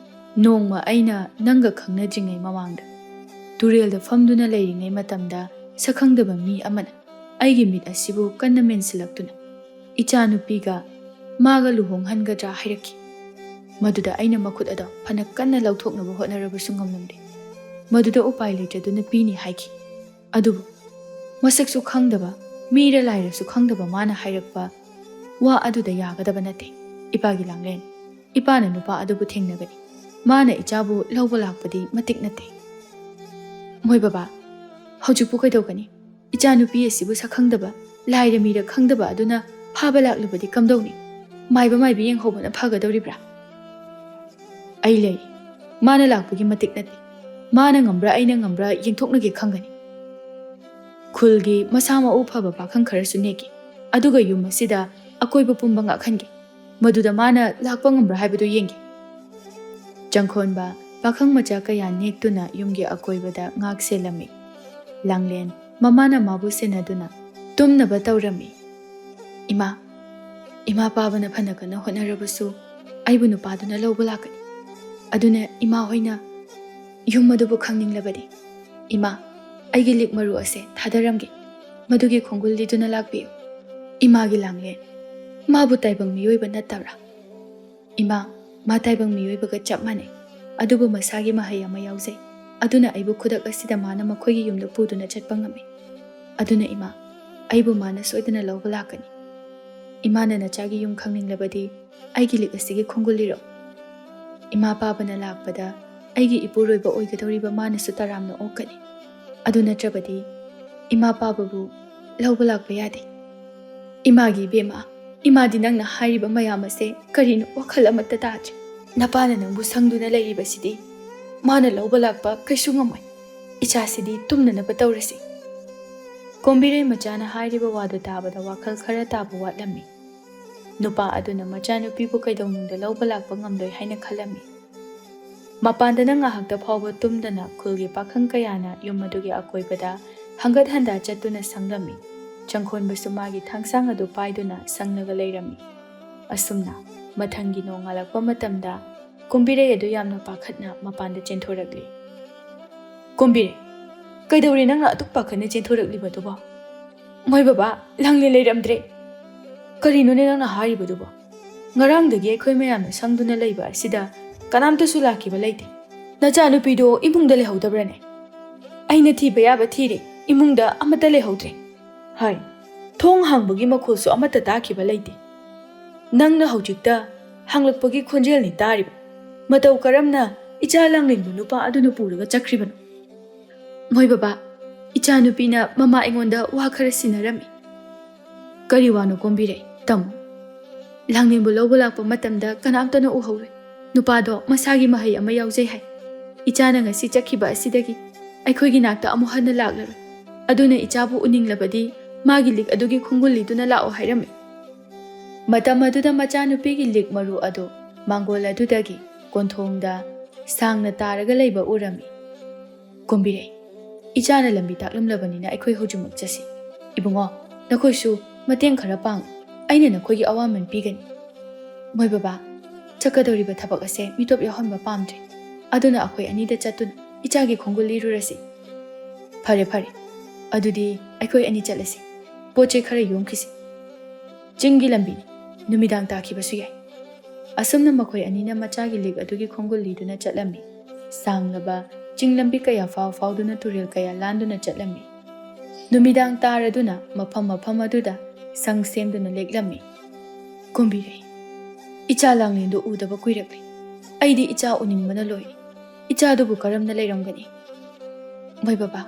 ꯅꯣꯡꯃ ꯑꯩꯅ ꯅꯪꯒ ꯈꯪꯅꯗ꯭ꯔꯤꯉꯩ ꯃꯃꯥꯡꯗ ꯇꯨꯔꯦꯜꯗ ꯐꯝꯗꯨꯅ ꯂꯩꯔꯤꯉꯩ ꯃꯇꯝꯗ ꯁꯛꯈꯪꯗꯕ ꯃꯤ ꯑꯃꯅ ꯑꯩꯒꯤ ꯃꯤꯠ ꯑꯁꯤꯕꯨ ꯀꯟꯅ ꯃꯦꯟꯁꯤꯜꯂꯛꯇꯨꯅ ꯏꯆꯥꯅꯨꯄꯤꯒ ꯃꯥꯒ ꯂꯨꯍꯣꯡꯍꯟꯒꯗ꯭ꯔꯥ ꯍꯥꯏꯔꯛꯈꯤ꯫ ꯃꯗꯨꯗ ꯑꯩꯅ ꯃꯈꯨꯠ ꯑꯗꯣ ꯐꯅ ꯀꯟꯅ ꯂꯧꯊꯣꯛꯅꯕ ꯍꯣꯠꯅꯔꯕꯁꯨ ꯉꯝꯂꯝꯗꯦ꯫ ꯃꯗꯨꯗ ꯎꯄꯥꯏ ꯂꯩꯇ꯭ꯔꯗꯨꯅ ꯄꯤꯅꯤ ꯍꯥꯏꯈꯤ꯫ ꯑꯗꯨꯕꯨ ꯃꯁꯛꯁꯨ ꯈꯪꯗꯕ, ꯃꯤꯔ ꯂꯥꯏꯔꯁꯨ ꯈꯪꯗꯕ ꯃꯥꯅ ꯍꯥꯏꯔꯛꯄ ꯋꯥ ꯑꯗꯨꯗ ꯌꯥꯒꯗꯕ ꯅꯠꯇꯦ꯫ ꯏꯄꯥꯒꯤ ꯂꯥꯡꯂꯦꯟ, ꯏꯄꯥꯅ ꯅꯨꯄꯥ ꯑꯗꯨꯕꯨ ꯊꯦꯡꯅꯒꯅꯤ꯫ ꯃꯥꯅ ꯏꯆꯥꯕꯨ ꯂꯧꯕ ꯂꯥꯛꯄꯗꯤ ꯃꯇꯤꯛ ꯅꯠꯇꯦ꯫ "ꯃꯣꯏ ꯕꯕꯥ, ꯍꯧꯖꯤꯛꯄꯨ ꯀꯩꯗꯧꯒꯅꯤ? ꯏꯆꯥꯅꯨꯄꯤ ꯑꯁꯤꯕꯨ ꯁꯛꯈꯪꯗꯕ, ꯂꯥꯏꯔ ꯃꯤꯔ ꯈꯪꯗꯕ ꯑꯗꯨꯅ ꯐꯥꯕ ꯂꯥꯛꯂꯕꯗꯤ ꯀꯝꯗꯧꯅꯤ? ꯃꯥꯏꯕ ꯃꯥꯏꯕꯤ ꯌꯦꯡꯍꯧꯕꯅ ꯐꯒꯗꯧꯔꯤꯕ꯭ꯔꯥ? ꯑꯩ ꯂꯩ꯫ ꯃꯥꯅ ꯂꯥꯛꯄꯒꯤ ꯃꯇꯤꯛ ꯅꯠꯇꯦ꯫ ꯃꯥꯅ ꯉꯝꯕ꯭ꯔꯥ ꯑꯩꯅ ꯉꯝꯕ꯭ꯔꯥ ꯌꯦꯡꯊꯣꯛꯅꯒꯦ ꯈꯪꯒꯅꯤ꯫ ꯈꯨꯜꯒꯤ ꯃꯁꯥ ꯃꯎ ꯐꯕ ꯄꯥꯈꯪ ꯈꯔꯁꯨ ꯅꯦꯛꯀꯦ꯫ ꯑꯗꯨꯒ ꯌꯨꯝ ꯑꯁꯤꯗ ꯑꯀꯣꯏꯕ ꯄꯨꯝꯕ ꯉꯥꯛꯍꯟꯒꯦ꯫ ꯃꯗꯨꯗ ꯃꯥꯅ ꯂꯥꯛꯄ ꯉꯝꯕ꯭ꯔꯥ ꯍꯥꯏꯕꯗꯨ ꯌꯦꯡꯒꯦ꯫ ꯆꯪꯈꯣꯟꯕ ꯄꯥꯈꯪ ꯃꯆꯥ ꯀꯌꯥ ꯅꯦꯛꯇꯨꯅ ꯌꯨꯝꯒꯤ ꯑꯀꯣꯏꯕꯗ ꯉꯥꯛ ꯁꯦꯜꯂꯝꯃꯤ꯫ ꯂꯥꯡꯂꯦꯟ ꯃꯃꯥꯅ ꯃꯥꯕꯨ ꯁꯦꯟꯅꯗꯨꯅ ꯇꯨꯝꯅꯕ ꯇꯧꯔꯝꯃꯤ꯫ "ꯏꯃꯥ, ꯏꯃꯥ ꯄꯥꯕꯅ ꯐꯅ ꯀꯟꯅ ꯍꯣꯠꯅꯔꯕꯁꯨ ꯑꯩꯕꯨ ꯅꯨꯄꯥꯗꯨꯅ ꯂꯧꯕ ꯂꯥꯛꯀꯅꯤ꯫ ꯑꯗꯨꯅ ꯏꯃꯥ ꯍꯣꯏꯅ ꯌꯨꯝ ꯑꯗꯨꯕꯨ ꯈꯪꯅꯤꯡꯂꯕꯗꯤ, ꯏꯃꯥ, ꯑꯩꯒꯤ ꯂꯤꯛ ꯃꯔꯨ ꯑꯁꯦ ꯊꯥꯗꯔꯝꯒꯦ꯫ ꯃꯗꯨꯒꯤ ꯈꯣꯡꯒꯨꯜ ꯂꯤꯗꯨꯅ ꯂꯥꯛꯄꯤꯌꯨ꯫ ꯏꯃꯥꯒꯤ ꯂꯥꯡꯂꯦꯟ, ꯃꯥꯕꯨ ꯇꯥꯏꯕꯪ ꯃꯤꯑꯣꯏꯕ ꯅꯠꯇꯕ꯭ꯔꯥ? ꯏꯃꯥ, ꯃꯥ ꯇꯥꯏꯕꯪ ꯃꯤꯑꯣꯏꯕꯒ ꯆꯞ ꯃꯥꯟꯅꯩ꯫ ꯑꯗꯨꯕꯨ ꯃꯁꯥꯒꯤ ꯃꯍꯩ ꯑꯃ ꯌꯥꯎꯖꯩ꯫ ꯑꯗꯨꯅ ꯑꯩꯕꯨ ꯈꯨꯗꯛ ꯑꯁꯤꯗ ꯃꯥꯅ ꯃꯈꯣꯏꯒꯤ ꯌꯨꯝꯗ ꯄꯨꯗꯨꯅ ꯆꯠꯄ ꯉꯝꯃꯤ꯫ ꯑꯗꯨꯅ ꯏꯃꯥ, ꯑꯩꯕꯨ ꯃꯥꯅ ꯁꯣꯏꯗꯅ ꯂꯧꯕ ꯂꯥꯛꯀꯅꯤ꯫ ꯏꯃꯥꯅ ꯅꯆꯥꯒꯤ ꯌꯨꯝ ꯈꯪꯅꯤꯡꯂꯕꯗꯤ ꯑꯩꯒꯤ ꯂꯤꯛ ꯑꯁꯤꯒꯤ ꯈꯣꯡꯒꯨꯜ ꯂꯤꯔꯛꯎ꯫ ꯏꯃꯥ ꯄꯥꯕꯅ ꯂꯥꯛꯄꯗ ꯑꯩꯒꯤ ꯏꯄꯨꯔꯣꯏꯕ ꯑꯣꯏꯒꯗꯧꯔꯤꯕ ꯃꯥꯅꯁꯨ ꯇꯔꯥꯝꯅ ꯑꯣꯛꯀꯅꯤ꯫ ꯑꯗꯨ ꯅꯠꯇ꯭ꯔꯕꯗꯤ ꯏꯃꯥ ꯄꯥꯕꯕꯨ ꯂꯧꯕ ꯂꯥꯛꯄ ꯌꯥꯗꯦ꯫ ꯏꯃꯥꯒꯤ ꯏꯕꯦꯝꯃ, ꯏꯃꯥꯗꯤ ꯅꯪꯅ ꯍꯥꯏꯔꯤꯕ ꯃꯌꯥꯝ ꯑꯁꯦ ꯀꯔꯤꯅꯣ ꯋꯥꯈꯜ ꯑꯃꯠꯇ ꯇꯥꯗ꯭ꯔꯦ꯫ ꯅꯄꯥꯅ ꯅꯪꯕꯨ ꯁꯪꯗꯨꯅ ꯂꯩꯔꯤꯕꯁꯤꯗꯤ ꯃꯥꯅ ꯂꯧꯕ ꯂꯥꯛꯄ ꯀꯩꯁꯨ ꯉꯝꯃꯣꯏ꯫ ꯏꯆꯥꯁꯤꯗꯤ ꯇꯨꯝꯅꯅꯕ ꯇꯧꯔꯁꯤ꯫ ꯀꯣꯝꯕꯤꯔꯩ ꯃꯆꯥꯅ ꯍꯥꯏꯔꯤꯕ ꯋꯥꯗꯨ ꯇꯥꯕꯗ ꯋꯥꯈꯜ ꯈꯔ ꯇꯥꯕ ꯋꯥꯠꯂꯝꯃꯤ꯫ ꯅꯨꯄꯥ ꯑꯗꯨꯅ ꯃꯆꯥꯅꯨꯄꯤꯕꯨ ꯀꯩꯗꯧꯅꯨꯡꯗ ꯂꯧꯕ ꯂꯥꯛꯄ ꯉꯝꯂꯣꯏ ꯍꯥꯏꯅ ꯈꯜꯂꯝꯃꯤ꯫ ꯃꯄꯥꯟꯗꯅ ꯉꯥꯏꯍꯥꯛꯇ ꯐꯥꯎꯕ ꯇꯨꯝꯗꯅ ꯈꯨꯜꯒꯤ ꯄꯥꯈꯪ ꯀꯌꯥꯅ ꯌꯨꯝ ꯑꯗꯨꯒꯤ ꯑꯀꯣꯏꯕꯗ ꯍꯪꯒꯠ ꯍꯟꯗꯥ ꯆꯠꯇꯨꯅ ꯁꯪꯂꯝꯃꯤ꯫ ꯆꯪꯈꯣꯟꯕꯁꯨ ꯃꯥꯒꯤ ꯊꯥꯡꯁꯥꯡ ꯑꯗꯨ ꯄꯥꯏꯗꯨꯅ ꯁꯪꯂꯒ ꯂꯩꯔꯝꯃꯤ꯫ ꯑꯁꯨꯝꯅ ꯃꯊꯪꯒꯤ ꯅꯣꯡꯉꯥꯜꯂꯛꯄ ꯃꯇꯝꯗ ꯀꯨꯝꯕꯤꯔꯩ ꯑꯗꯨ ꯌꯥꯝꯅ ꯄꯥꯈꯠꯅ ꯃꯄꯥꯟꯗ ꯆꯦꯟꯊꯣꯔꯛꯂꯤ꯫ "ꯀꯨꯝꯕꯤꯔꯩ, ꯀꯩꯗꯧꯔꯦ ꯅꯪꯅ ꯑꯗꯨꯛ ꯄꯥꯈꯠꯅ ꯆꯦꯟꯊꯣꯔꯛꯂꯤꯕꯗꯨꯕꯣ?" "ꯃꯣꯏ ꯕꯕꯥ, ꯂꯥꯡꯂꯦꯟ ꯂꯩꯔꯝꯗ꯭ꯔꯦ꯫" "ꯀꯔꯤꯅꯣꯅꯦ ꯅꯪꯅ ꯍꯥꯏꯔꯤꯕꯗꯨꯕꯣ? ꯉꯔꯥꯡꯗꯒꯤ ꯑꯩꯈꯣꯏ ꯃꯌꯥꯝꯅ ꯁꯪꯗꯨꯅ ꯂꯩꯕ ꯑꯁꯤꯗ ꯀꯅꯥꯝꯇꯁꯨ ꯂꯥꯛꯈꯤꯕ ꯂꯩꯇꯦ꯫ ꯅꯆꯥꯅꯨꯄꯤꯗꯣ ꯏꯃꯨꯡꯗ ꯂꯩꯍꯧꯗꯕ꯭ꯔꯅꯦ?" "ꯑꯩꯅ ꯊꯤꯕ ꯌꯥꯕ ꯊꯤꯔꯦ, ꯏꯃꯨꯡꯗ ꯑꯃꯠꯇ ꯂꯩꯍꯧꯗ꯭ꯔꯦ꯫" "ꯍꯥꯏ, ꯊꯣꯡ ꯍꯥꯡꯕꯒꯤ ꯃꯈꯣꯜꯁꯨ ꯑꯃꯠꯇ ꯇꯥꯈꯤꯕ ꯂꯩꯇꯦ꯫ ꯅꯪꯅ ꯍꯧꯖꯤꯛꯇ ꯍꯥꯡꯂꯛꯄꯒꯤ ꯈꯣꯟꯖꯦꯜꯅꯤ ꯇꯥꯔꯤꯕ꯫ ꯃꯇꯧ ꯀꯔꯝꯅ ꯏꯆꯥ ꯂꯥꯡꯂꯦꯟꯕꯨ ꯅꯨꯄꯥ ꯑꯗꯨꯅ ꯄꯨꯔꯒ ꯆꯠꯈ꯭ꯔꯤꯕꯅꯣ?" "ꯃꯣꯏ ꯕꯕꯥ, ꯏꯆꯥꯅꯨꯄꯤꯅ ꯃꯃꯥ ꯑꯩꯉꯣꯟꯗ ꯋꯥ ꯈꯔ ꯁꯤꯟꯅꯔꯝꯃꯤ꯫" "ꯀꯔꯤ ꯋꯥꯅꯣ ꯀꯣꯝꯕꯤꯔꯩ? ꯇꯝꯃꯨ꯫" ꯂꯥꯡꯂꯦꯟꯕꯨ ꯂꯧꯕ ꯂꯥꯛꯄ ꯃꯇꯝꯗ ꯀꯅꯥꯝꯇꯅ ꯎꯍꯧꯔꯦ꯫ ꯅꯨꯄꯥꯗꯣ ꯃꯁꯥꯒꯤ ꯃꯍꯩ ꯑꯃ ꯌꯥꯎꯖꯩ ꯍꯥꯏ꯫ ꯏꯆꯥꯅ ꯉꯁꯤ ꯆꯠꯈꯤꯕ ꯑꯁꯤꯗꯒꯤ ꯑꯩꯈꯣꯏꯒꯤ ꯅꯥꯛꯇ ꯑꯃꯨꯛ ꯍꯟꯅ ꯂꯥꯛꯂꯔꯣꯏ꯫ ꯑꯗꯨꯅ ꯏꯆꯥꯕꯨ ꯎꯅꯤꯡꯂꯕꯗꯤ ꯃꯥꯒꯤ ꯂꯤꯛ ꯑꯗꯨꯒꯤ ꯈꯣꯡꯒꯨꯜ ꯂꯤꯗꯨꯅ ꯂꯥꯛꯑꯣ ꯍꯥꯏꯔꯝꯃꯤ꯫ ꯃꯇꯝ ꯑꯗꯨꯗ ꯃꯆꯥꯅꯨꯄꯤꯒꯤ ꯂꯤꯛ ꯃꯔꯨ ꯑꯗꯨ ꯃꯥꯡꯒꯣꯜ ꯑꯗꯨꯗꯒꯤ ꯀꯣꯟꯊꯣꯡꯗ ꯁꯥꯡꯅ ꯇꯥꯔꯒ ꯂꯩꯕ ꯎꯔꯝꯃꯤ꯫ "ꯀꯣꯝꯕꯤꯔꯩ, ꯏꯆꯥꯅ ꯂꯝꯕꯤ ꯇꯥꯛꯂꯝꯂꯕꯅꯤꯅ ꯑꯩꯈꯣꯏ ꯍꯧꯖꯤꯛꯃꯛ ꯆꯠꯁꯤ꯫ ꯏꯕꯨꯡꯉꯣ, ꯅꯈꯣꯏꯁꯨ ꯃꯇꯦꯡ ꯈꯔ ꯄꯥꯡꯉꯨ꯫ ꯑꯩꯅ ꯅꯈꯣꯏꯒꯤ ꯑꯋꯥꯃꯟ ꯄꯤꯒꯅꯤ꯫ ꯃꯣꯏ ꯕꯕꯥ, ꯆꯠꯀꯗꯧꯔꯤꯕ ꯊꯕꯛ ꯑꯁꯦ ꯃꯤꯇꯣꯞ ꯌꯥꯎꯍꯟꯕ ꯄꯥꯝꯗ꯭ꯔꯦ꯫ ꯑꯗꯨꯅ ꯑꯩꯈꯣꯏ ꯑꯅꯤꯗ ꯆꯠꯇꯨꯅ ꯏꯆꯥꯒꯤ ꯈꯣꯡꯒꯨꯜ ꯂꯤꯔꯨꯔꯁꯤ꯫" "ꯐꯔꯦ, ꯐꯔꯦ꯫ ꯑꯗꯨꯗꯤ ꯑꯩꯈꯣꯏ ꯑꯅꯤ ꯆꯠꯂꯁꯤ꯫ ꯄꯣꯠ ꯆꯩ ꯈꯔ ꯌꯣꯝꯈꯤꯁꯤ꯫ ꯆꯤꯡꯒꯤ ꯂꯝꯕꯤꯅꯤ꯫ ꯅꯨꯃꯤꯗꯥꯡ ꯇꯥꯈꯤꯕꯁꯨ ꯌꯥꯏ꯫" ꯑꯁꯨꯝꯅ ꯃꯈꯣꯏ ꯑꯅꯤꯅ ꯃꯆꯥꯒꯤ ꯂꯤꯛ ꯑꯗꯨꯒꯤ ꯈꯣꯡꯒꯨꯜ ꯂꯤꯗꯨꯅ ꯆꯠꯂꯝꯃꯤ꯫ ꯁꯥꯡꯂꯕ ꯆꯤꯡ ꯂꯝꯕꯤ ꯀꯌꯥ ꯐꯥꯎ ꯐꯥꯎꯗꯨꯅ ꯇꯨꯔꯦꯜ ꯀꯌꯥ ꯂꯥꯟꯗꯨꯅ ꯆꯠꯂꯝꯃꯤ꯫ ꯅꯨꯃꯤꯗꯥꯡ ꯇꯥꯔꯗꯨꯅ ꯃꯐꯝ ꯃꯐꯝ ꯑꯗꯨꯗ ꯁꯪ ꯁꯦꯝꯗꯨꯅ ꯂꯦꯛꯂꯝꯃꯤ꯫ "ꯀꯣꯝꯕꯤꯔꯩ, ꯏꯆꯥ ꯂꯥꯡꯂꯦꯟꯗꯨ ꯎꯗꯕ ꯀꯨꯏꯔꯛꯂꯦ꯫ ꯑꯩꯗꯤ ꯏꯆꯥ ꯎꯅꯤꯡꯕꯅ ꯂꯣꯏꯔꯦ꯫ ꯏꯆꯥꯗꯨꯕꯨ ꯀꯔꯝꯅ ꯂꯩꯔꯝꯒꯅꯤ?" "ꯃꯣꯏ ꯕꯕꯥ,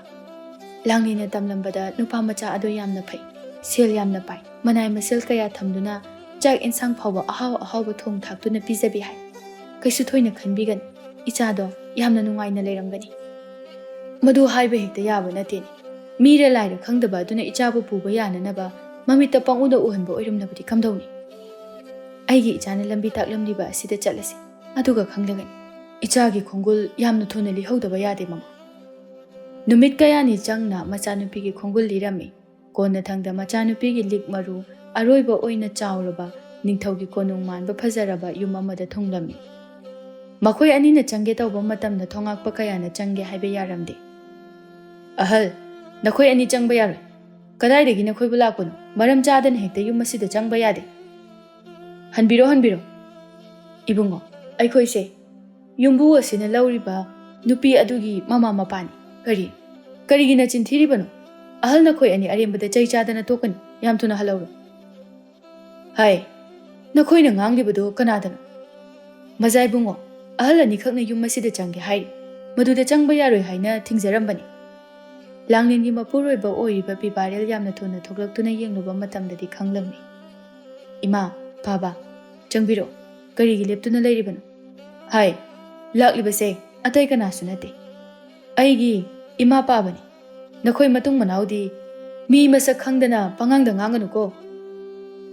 ꯂꯥꯡꯂꯦꯟꯅ ꯇꯝꯂꯝꯕꯗ ꯅꯨꯄꯥ ꯃꯆꯥ ꯑꯗꯣ ꯌꯥꯝꯅ ꯐꯩ, ꯁꯦꯜ ꯌꯥꯝꯅ ꯄꯥꯏ, ꯃꯅꯥꯏ ꯃꯁꯤꯜ ꯀꯌꯥ ꯊꯝꯗꯨꯅ ꯆꯥꯛ ꯏꯟꯁꯥꯡ ꯐꯥꯎꯕ ꯑꯍꯥꯎ ꯑꯍꯥꯎꯕ ꯊꯣꯡ ꯊꯥꯛꯇꯨꯅ ꯄꯤꯖꯕꯤ ꯍꯥꯏ꯫ ꯀꯩꯁꯨ ꯊꯣꯏꯅ ꯈꯟꯕꯤꯒꯅꯨ, ꯏꯆꯥꯗꯣ ꯌꯥꯝꯅ ꯅꯨꯡꯉꯥꯏꯅ ꯂꯩꯔꯝꯒꯅꯤ꯫" "ꯃꯗꯨ ꯍꯥꯏꯕ ꯍꯦꯛꯇ ꯌꯥꯕ ꯅꯠꯇꯦꯅꯦ꯫ ꯃꯤꯔ ꯂꯥꯏꯔ ꯈꯪꯗꯕ ꯑꯗꯨꯅ ꯏꯆꯥꯕꯨ ꯄꯨꯕ ꯌꯥꯅꯅꯕ ꯃꯃꯤꯠꯇ ꯄꯪꯎꯗ ꯎꯍꯟꯕ ꯑꯣꯏꯔꯝꯂꯕꯗꯤ ꯀꯝꯗꯧꯅꯤ? ꯑꯩꯒꯤ ꯏꯆꯥꯅ ꯂꯝꯕꯤ ꯇꯥꯛꯂꯝꯂꯤꯕ ꯑꯁꯤꯗ ꯆꯠꯂꯁꯤ, ꯑꯗꯨꯒ ꯈꯪꯂꯒꯅꯤ꯫" ꯏꯆꯥꯒꯤ ꯈꯣꯡꯒꯨꯜ ꯌꯥꯝꯅ ꯊꯨꯅ ꯂꯤꯍꯧꯗꯕ ꯌꯥꯗꯦ, ꯃꯃꯥ꯫ ꯅꯨꯃꯤꯠ ꯀꯌꯥꯅꯤ ꯆꯪꯅ ꯃꯆꯥꯅꯨꯄꯤꯒꯤ ꯈꯣꯡꯒꯨꯜ ꯂꯤꯔꯝꯃꯤ꯫ ꯀꯣꯟꯅꯊꯪꯗ ꯃꯆꯥꯅꯨꯄꯤꯒꯤ ꯂꯤꯛ ꯃꯔꯨ ꯑꯔꯣꯏꯕ ꯑꯣꯏꯅ ꯆꯥꯎꯔꯕ ꯅꯤꯡꯊꯧꯒꯤ ꯀꯣꯅꯨꯡ ꯃꯥꯟꯕ ꯐꯖꯔꯕ ꯌꯨꯝ ꯑꯃꯗ ꯊꯨꯡꯂꯝꯃꯤ꯫ ꯃꯈꯣꯏ ꯑꯅꯤꯅ ꯆꯪꯒꯦ ꯇꯧꯕ ꯃꯇꯝꯗ ꯊꯣꯉꯥꯛꯄ ꯀꯌꯥꯅ ꯆꯪꯒꯦ ꯍꯥꯏꯕ ꯌꯥꯔꯝꯗꯦ꯫ "ꯑꯍꯜ, ꯅꯈꯣꯏ ꯑꯅꯤ ꯆꯪꯕ ꯌꯥꯔꯣꯏ꯫ ꯀꯗꯥꯏꯗꯒꯤ ꯅꯈꯣꯏꯕꯨ ꯂꯥꯛꯄꯅꯣ? ꯃꯔꯝ ꯆꯥꯗꯅ ꯍꯦꯛꯇ ꯌꯨꯝ ꯑꯁꯤꯗ ꯆꯪꯕ ꯌꯥꯗꯦ꯫" "ꯍꯟꯕꯤꯔꯣ, ꯍꯟꯕꯤꯔꯣ꯫ ꯏꯕꯨꯡꯉꯣ, ꯑꯩꯈꯣꯏꯁꯦ ꯌꯨꯝꯕꯨ ꯑꯁꯤꯅ ꯂꯧꯔꯤꯕ ꯅꯨꯄꯤ ꯑꯗꯨꯒꯤ ꯃꯃꯥ ꯃꯄꯥꯅꯤ꯫ ꯀꯔꯤ, ꯀꯔꯤꯒꯤ ꯅꯆꯤꯟ ꯊꯤꯔꯤꯕꯅꯣ? ꯑꯍꯜ ꯅꯈꯣꯏ ꯑꯅꯤ ꯑꯔꯦꯝꯕꯗ ꯆꯩ ꯆꯥꯗꯅ ꯇꯣꯛꯀꯅꯤ꯫ ꯌꯥꯝ ꯊꯨꯅ ꯍꯜꯂꯧꯔꯣ꯫" "ꯍꯥꯏ, ꯅꯈꯣꯏꯅ ꯉꯥꯡꯂꯤꯕꯗꯨ ꯀꯅꯥꯗꯅꯣ?" "ꯃꯖꯥ ꯏꯕꯨꯡꯉꯣ, ꯑꯍꯜ ꯑꯅꯤꯈꯛꯅ ꯌꯨꯝ ꯑꯁꯤꯗ ꯆꯪꯒꯦ ꯍꯥꯏꯔꯤ꯫ ꯃꯗꯨꯗ ꯆꯪꯕ ꯌꯥꯔꯣꯏ ꯍꯥꯏꯅ ꯊꯤꯡꯖꯔꯝꯕꯅꯤ꯫" ꯂꯥꯡꯂꯦꯟꯒꯤ ꯃꯄꯨꯔꯣꯏꯕ ꯑꯣꯏꯔꯤꯕ ꯄꯤꯕꯥꯔꯦꯜ ꯌꯥꯝꯅ ꯊꯨꯅ ꯊꯣꯛꯂꯛꯇꯨꯅ ꯌꯦꯡꯂꯨꯕ ꯃꯇꯝꯗꯗꯤ ꯈꯪꯂꯝꯃꯤ꯫ "ꯏꯃꯥ, "ꯄꯥꯕ, ꯆꯪꯕꯤꯔꯛꯑꯣ꯫ ꯀꯔꯤꯒꯤ ꯂꯦꯞꯇꯨꯅ ꯂꯩꯔꯤꯕꯅꯣ?" "ꯍꯥꯏ, ꯂꯥꯛꯂꯤꯕꯁꯦ ꯑꯇꯩ ꯀꯅꯥꯁꯨ ꯅꯠꯇꯦ, ꯑꯩꯒꯤ ꯏꯃꯥ ꯄꯥꯕꯅꯤ꯫ ꯅꯈꯣꯏ ꯃꯇꯨꯡ ꯃꯅꯥꯎꯗꯤ ꯃꯤ ꯃꯁꯛ ꯈꯪꯗꯅ ꯄꯉꯥꯡꯗ ꯉꯥꯡꯒꯅꯨꯀꯣ꯫"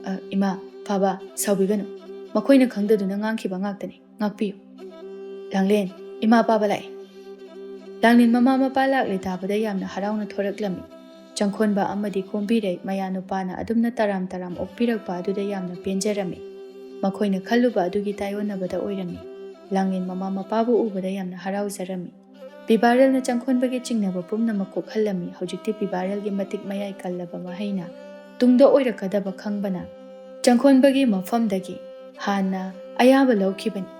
"ꯑ, ꯏꯃꯥ, ꯄꯥꯕ, ꯁꯥꯎꯕꯤꯒꯅꯨ꯫ ꯃꯈꯣꯏꯅ ꯈꯪꯗꯗꯨꯅ ꯉꯥꯡꯈꯤꯕ ꯉꯥꯛꯇꯅꯤ꯫ ꯉꯥꯛꯄꯤꯌꯨ꯫" "ꯂꯥꯡꯂꯦꯟ, ꯏꯃꯥ ꯄꯥꯕ ꯂꯥꯛꯑꯦ꯫" ꯂꯥꯡꯂꯦꯟ ꯃꯃꯥ ꯃꯄꯥ ꯂꯥꯛꯂꯦ ꯇꯥꯕꯗ ꯌꯥꯝꯅ ꯍꯔꯥꯎꯅ ꯊꯣꯔꯛꯂꯝꯃꯤ꯫ ꯆꯪꯈꯣꯟꯕ ꯑꯃꯗꯤ ꯈꯣꯝꯕꯤꯔꯩ ꯃꯌꯥꯅꯨꯄꯥꯅ ꯑꯗꯨꯝꯅ ꯇꯔꯥꯝ ꯇꯔꯥꯝ ꯑꯣꯛꯄꯤꯔꯛꯄ ꯑꯗꯨꯗ ꯌꯥꯝꯅ ꯄꯦꯟꯖꯔꯝꯃꯤ꯫ ꯃꯈꯣꯏꯅ ꯈꯜꯂꯨꯕ ꯑꯗꯨꯒꯤ ꯇꯥꯏꯑꯣꯟꯅꯕꯗ ꯑꯣꯏꯔꯝꯃꯤ꯫ ꯂꯥꯡꯂꯦꯟ ꯃꯃꯥ ꯃꯄꯥꯕꯨ ꯎꯕꯗ ꯌꯥꯝꯅ ꯍꯔꯥꯎꯖꯔꯝꯃꯤ꯫ ꯄꯤꯕꯥꯔꯦꯜꯅ ꯆꯪꯈꯣꯟꯕꯒꯤ ꯆꯤꯡꯅꯕ ꯄꯨꯝꯅꯃꯛ ꯀꯣꯛꯍꯜꯂꯝꯃꯤ꯫ ꯍꯧꯖꯤꯛꯇꯤ ꯄꯤꯕꯥꯔꯦꯜꯒꯤ ꯃꯇꯤꯛ ꯃꯌꯥꯏ ꯀꯜꯂꯕ ꯃꯍꯩꯅ ꯇꯨꯡꯗ ꯑꯣꯏꯔꯛꯀꯗꯕ ꯈꯪꯕꯅ ꯆꯪꯈꯣꯟꯕꯒꯤ ꯃꯐꯝꯗꯒꯤ ꯍꯥꯟꯅ ꯑꯌꯥꯕ ꯂꯧꯈꯤꯕꯅꯤ꯫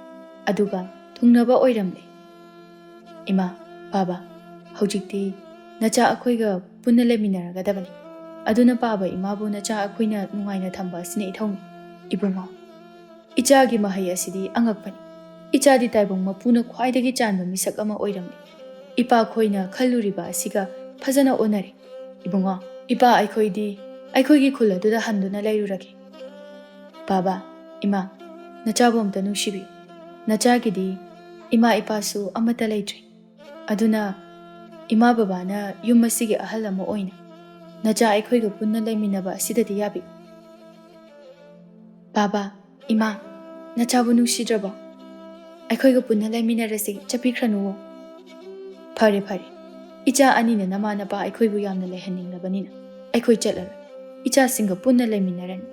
ꯑꯗꯨꯒ ꯊꯨꯡꯅꯕ ꯑꯣꯏꯔꯝꯂꯦ꯫ "ꯏꯃꯥ, ꯄꯥꯕ, ꯍꯧꯖꯤꯛꯇꯤ ꯅꯆꯥ ꯑꯩꯈꯣꯏꯒ ꯄꯨꯟꯅ ꯂꯩꯃꯤꯟꯅꯔꯒꯗꯕꯅꯤ꯫ ꯑꯗꯨꯅ ꯄꯥꯕ ꯏꯃꯥꯕꯨ ꯅꯆꯥ ꯑꯩꯈꯣꯏꯅ ꯅꯨꯡꯉꯥꯏꯅ ꯊꯝꯕ ꯑꯁꯤꯅ ꯏꯊꯧꯅꯤ꯫" "ꯏꯕꯨꯡꯉꯣ, ꯏꯆꯥꯒꯤ ꯃꯍꯩ ꯑꯁꯤꯗꯤ ꯑꯉꯛꯄꯅꯤ꯫ ꯏꯆꯥꯗꯤ ꯇꯥꯏꯕꯪ ꯃꯄꯨꯅ ꯈ꯭ꯋꯥꯏꯗꯒꯤ ꯆꯥꯟꯕ ꯃꯤꯁꯛ ꯑꯃ ꯑꯣꯏꯔꯝꯂꯦ꯫ ꯏꯄꯥꯈꯣꯏꯅ ꯈꯜꯂꯨꯔꯤꯕ ꯑꯁꯤꯒ ꯐꯖꯅ ꯑꯣꯟꯅꯔꯦ꯫ ꯏꯕꯨꯡꯉꯣ, ꯏꯄꯥ ꯑꯩꯈꯣꯏꯗꯤ ꯑꯩꯈꯣꯏꯒꯤ ꯈꯨꯜ ꯑꯗꯨꯗ ꯍꯟꯗꯨꯅ ꯂꯩꯔꯨꯔꯒꯦ꯫" "ꯄꯥꯕ, ꯏꯃꯥ, ꯅꯆꯥꯕꯨ ꯑꯝꯇ ꯅꯨꯡꯁꯤꯕꯤꯌꯨ꯫ ꯅꯆꯥꯒꯤꯗꯤ ꯏꯃꯥ ꯏꯄꯥꯁꯨ ꯑꯃꯠꯇ ꯂꯩꯇ꯭ꯔꯦ꯫ ꯑꯗꯨꯅ ꯏꯃꯥ ꯕꯕꯥꯅ ꯌꯨꯝ ꯑꯁꯤꯒꯤ ꯑꯍꯜ ꯑꯃ ꯑꯣꯏꯅ ꯅꯆꯥ ꯑꯩꯈꯣꯏꯒ ꯄꯨꯟꯅ ꯂꯩꯃꯤꯟꯅꯕ ꯑꯁꯤꯗꯗꯤ ꯌꯥꯕꯤꯌꯨ꯫" "ꯄꯥꯕ, ꯏꯃꯥ, ꯅꯆꯥꯕꯨ ꯅꯨꯡꯁꯤꯗ꯭ꯔꯕꯣ? ꯑꯩꯈꯣꯏꯒ ꯄꯨꯟꯅ ꯂꯩꯃꯤꯟꯅꯔꯁꯤ, ꯆꯠꯄꯤꯈ꯭ꯔꯅꯨꯋꯣ꯫" "ꯐꯔꯦ, ꯐꯔꯦ꯫ ꯏꯆꯥ ꯑꯅꯤꯅ ꯅꯃꯥ ꯅꯄꯥ ꯑꯩꯈꯣꯏꯕꯨ ꯌꯥꯝꯅ ꯂꯩꯍꯟꯅꯤꯡꯂꯕꯅꯤꯅ ꯑꯩꯈꯣꯏ ꯆꯠꯂꯔꯣꯏ꯫ ꯏꯆꯥꯁꯤꯡꯒ ꯄꯨꯟꯅ ꯂꯩꯃꯤꯟꯅꯔꯅꯤ꯫"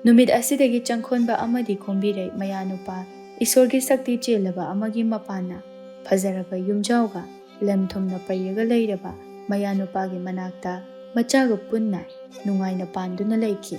ꯅꯨꯃꯤꯠ ꯑꯁꯤꯗꯒꯤ ꯆꯪꯈꯣꯟꯕ ꯑꯃꯗꯤ ꯈꯣꯝꯕꯤꯔꯩ ꯃꯌꯥꯅꯨꯄꯥ ꯏꯁꯣꯔꯒꯤ ꯁꯛꯇꯤ ꯆꯦꯜꯂꯕ ꯑꯃꯒꯤ ꯃꯄꯥꯟꯅ ꯐꯖꯔꯕ ꯌꯨꯝꯖꯥꯎꯒ ꯂꯟ ꯊꯨꯝꯅ ꯄꯩꯔꯒ ꯂꯩꯔꯕ ꯃꯌꯥꯅꯨꯄꯥꯒꯤ ꯃꯅꯥꯛꯇ ꯃꯆꯥꯒ ꯄꯨꯟꯅ ꯅꯨꯡꯉꯥꯏꯅ ꯄꯥꯟꯗꯨꯅ ꯂꯩꯈꯤ꯫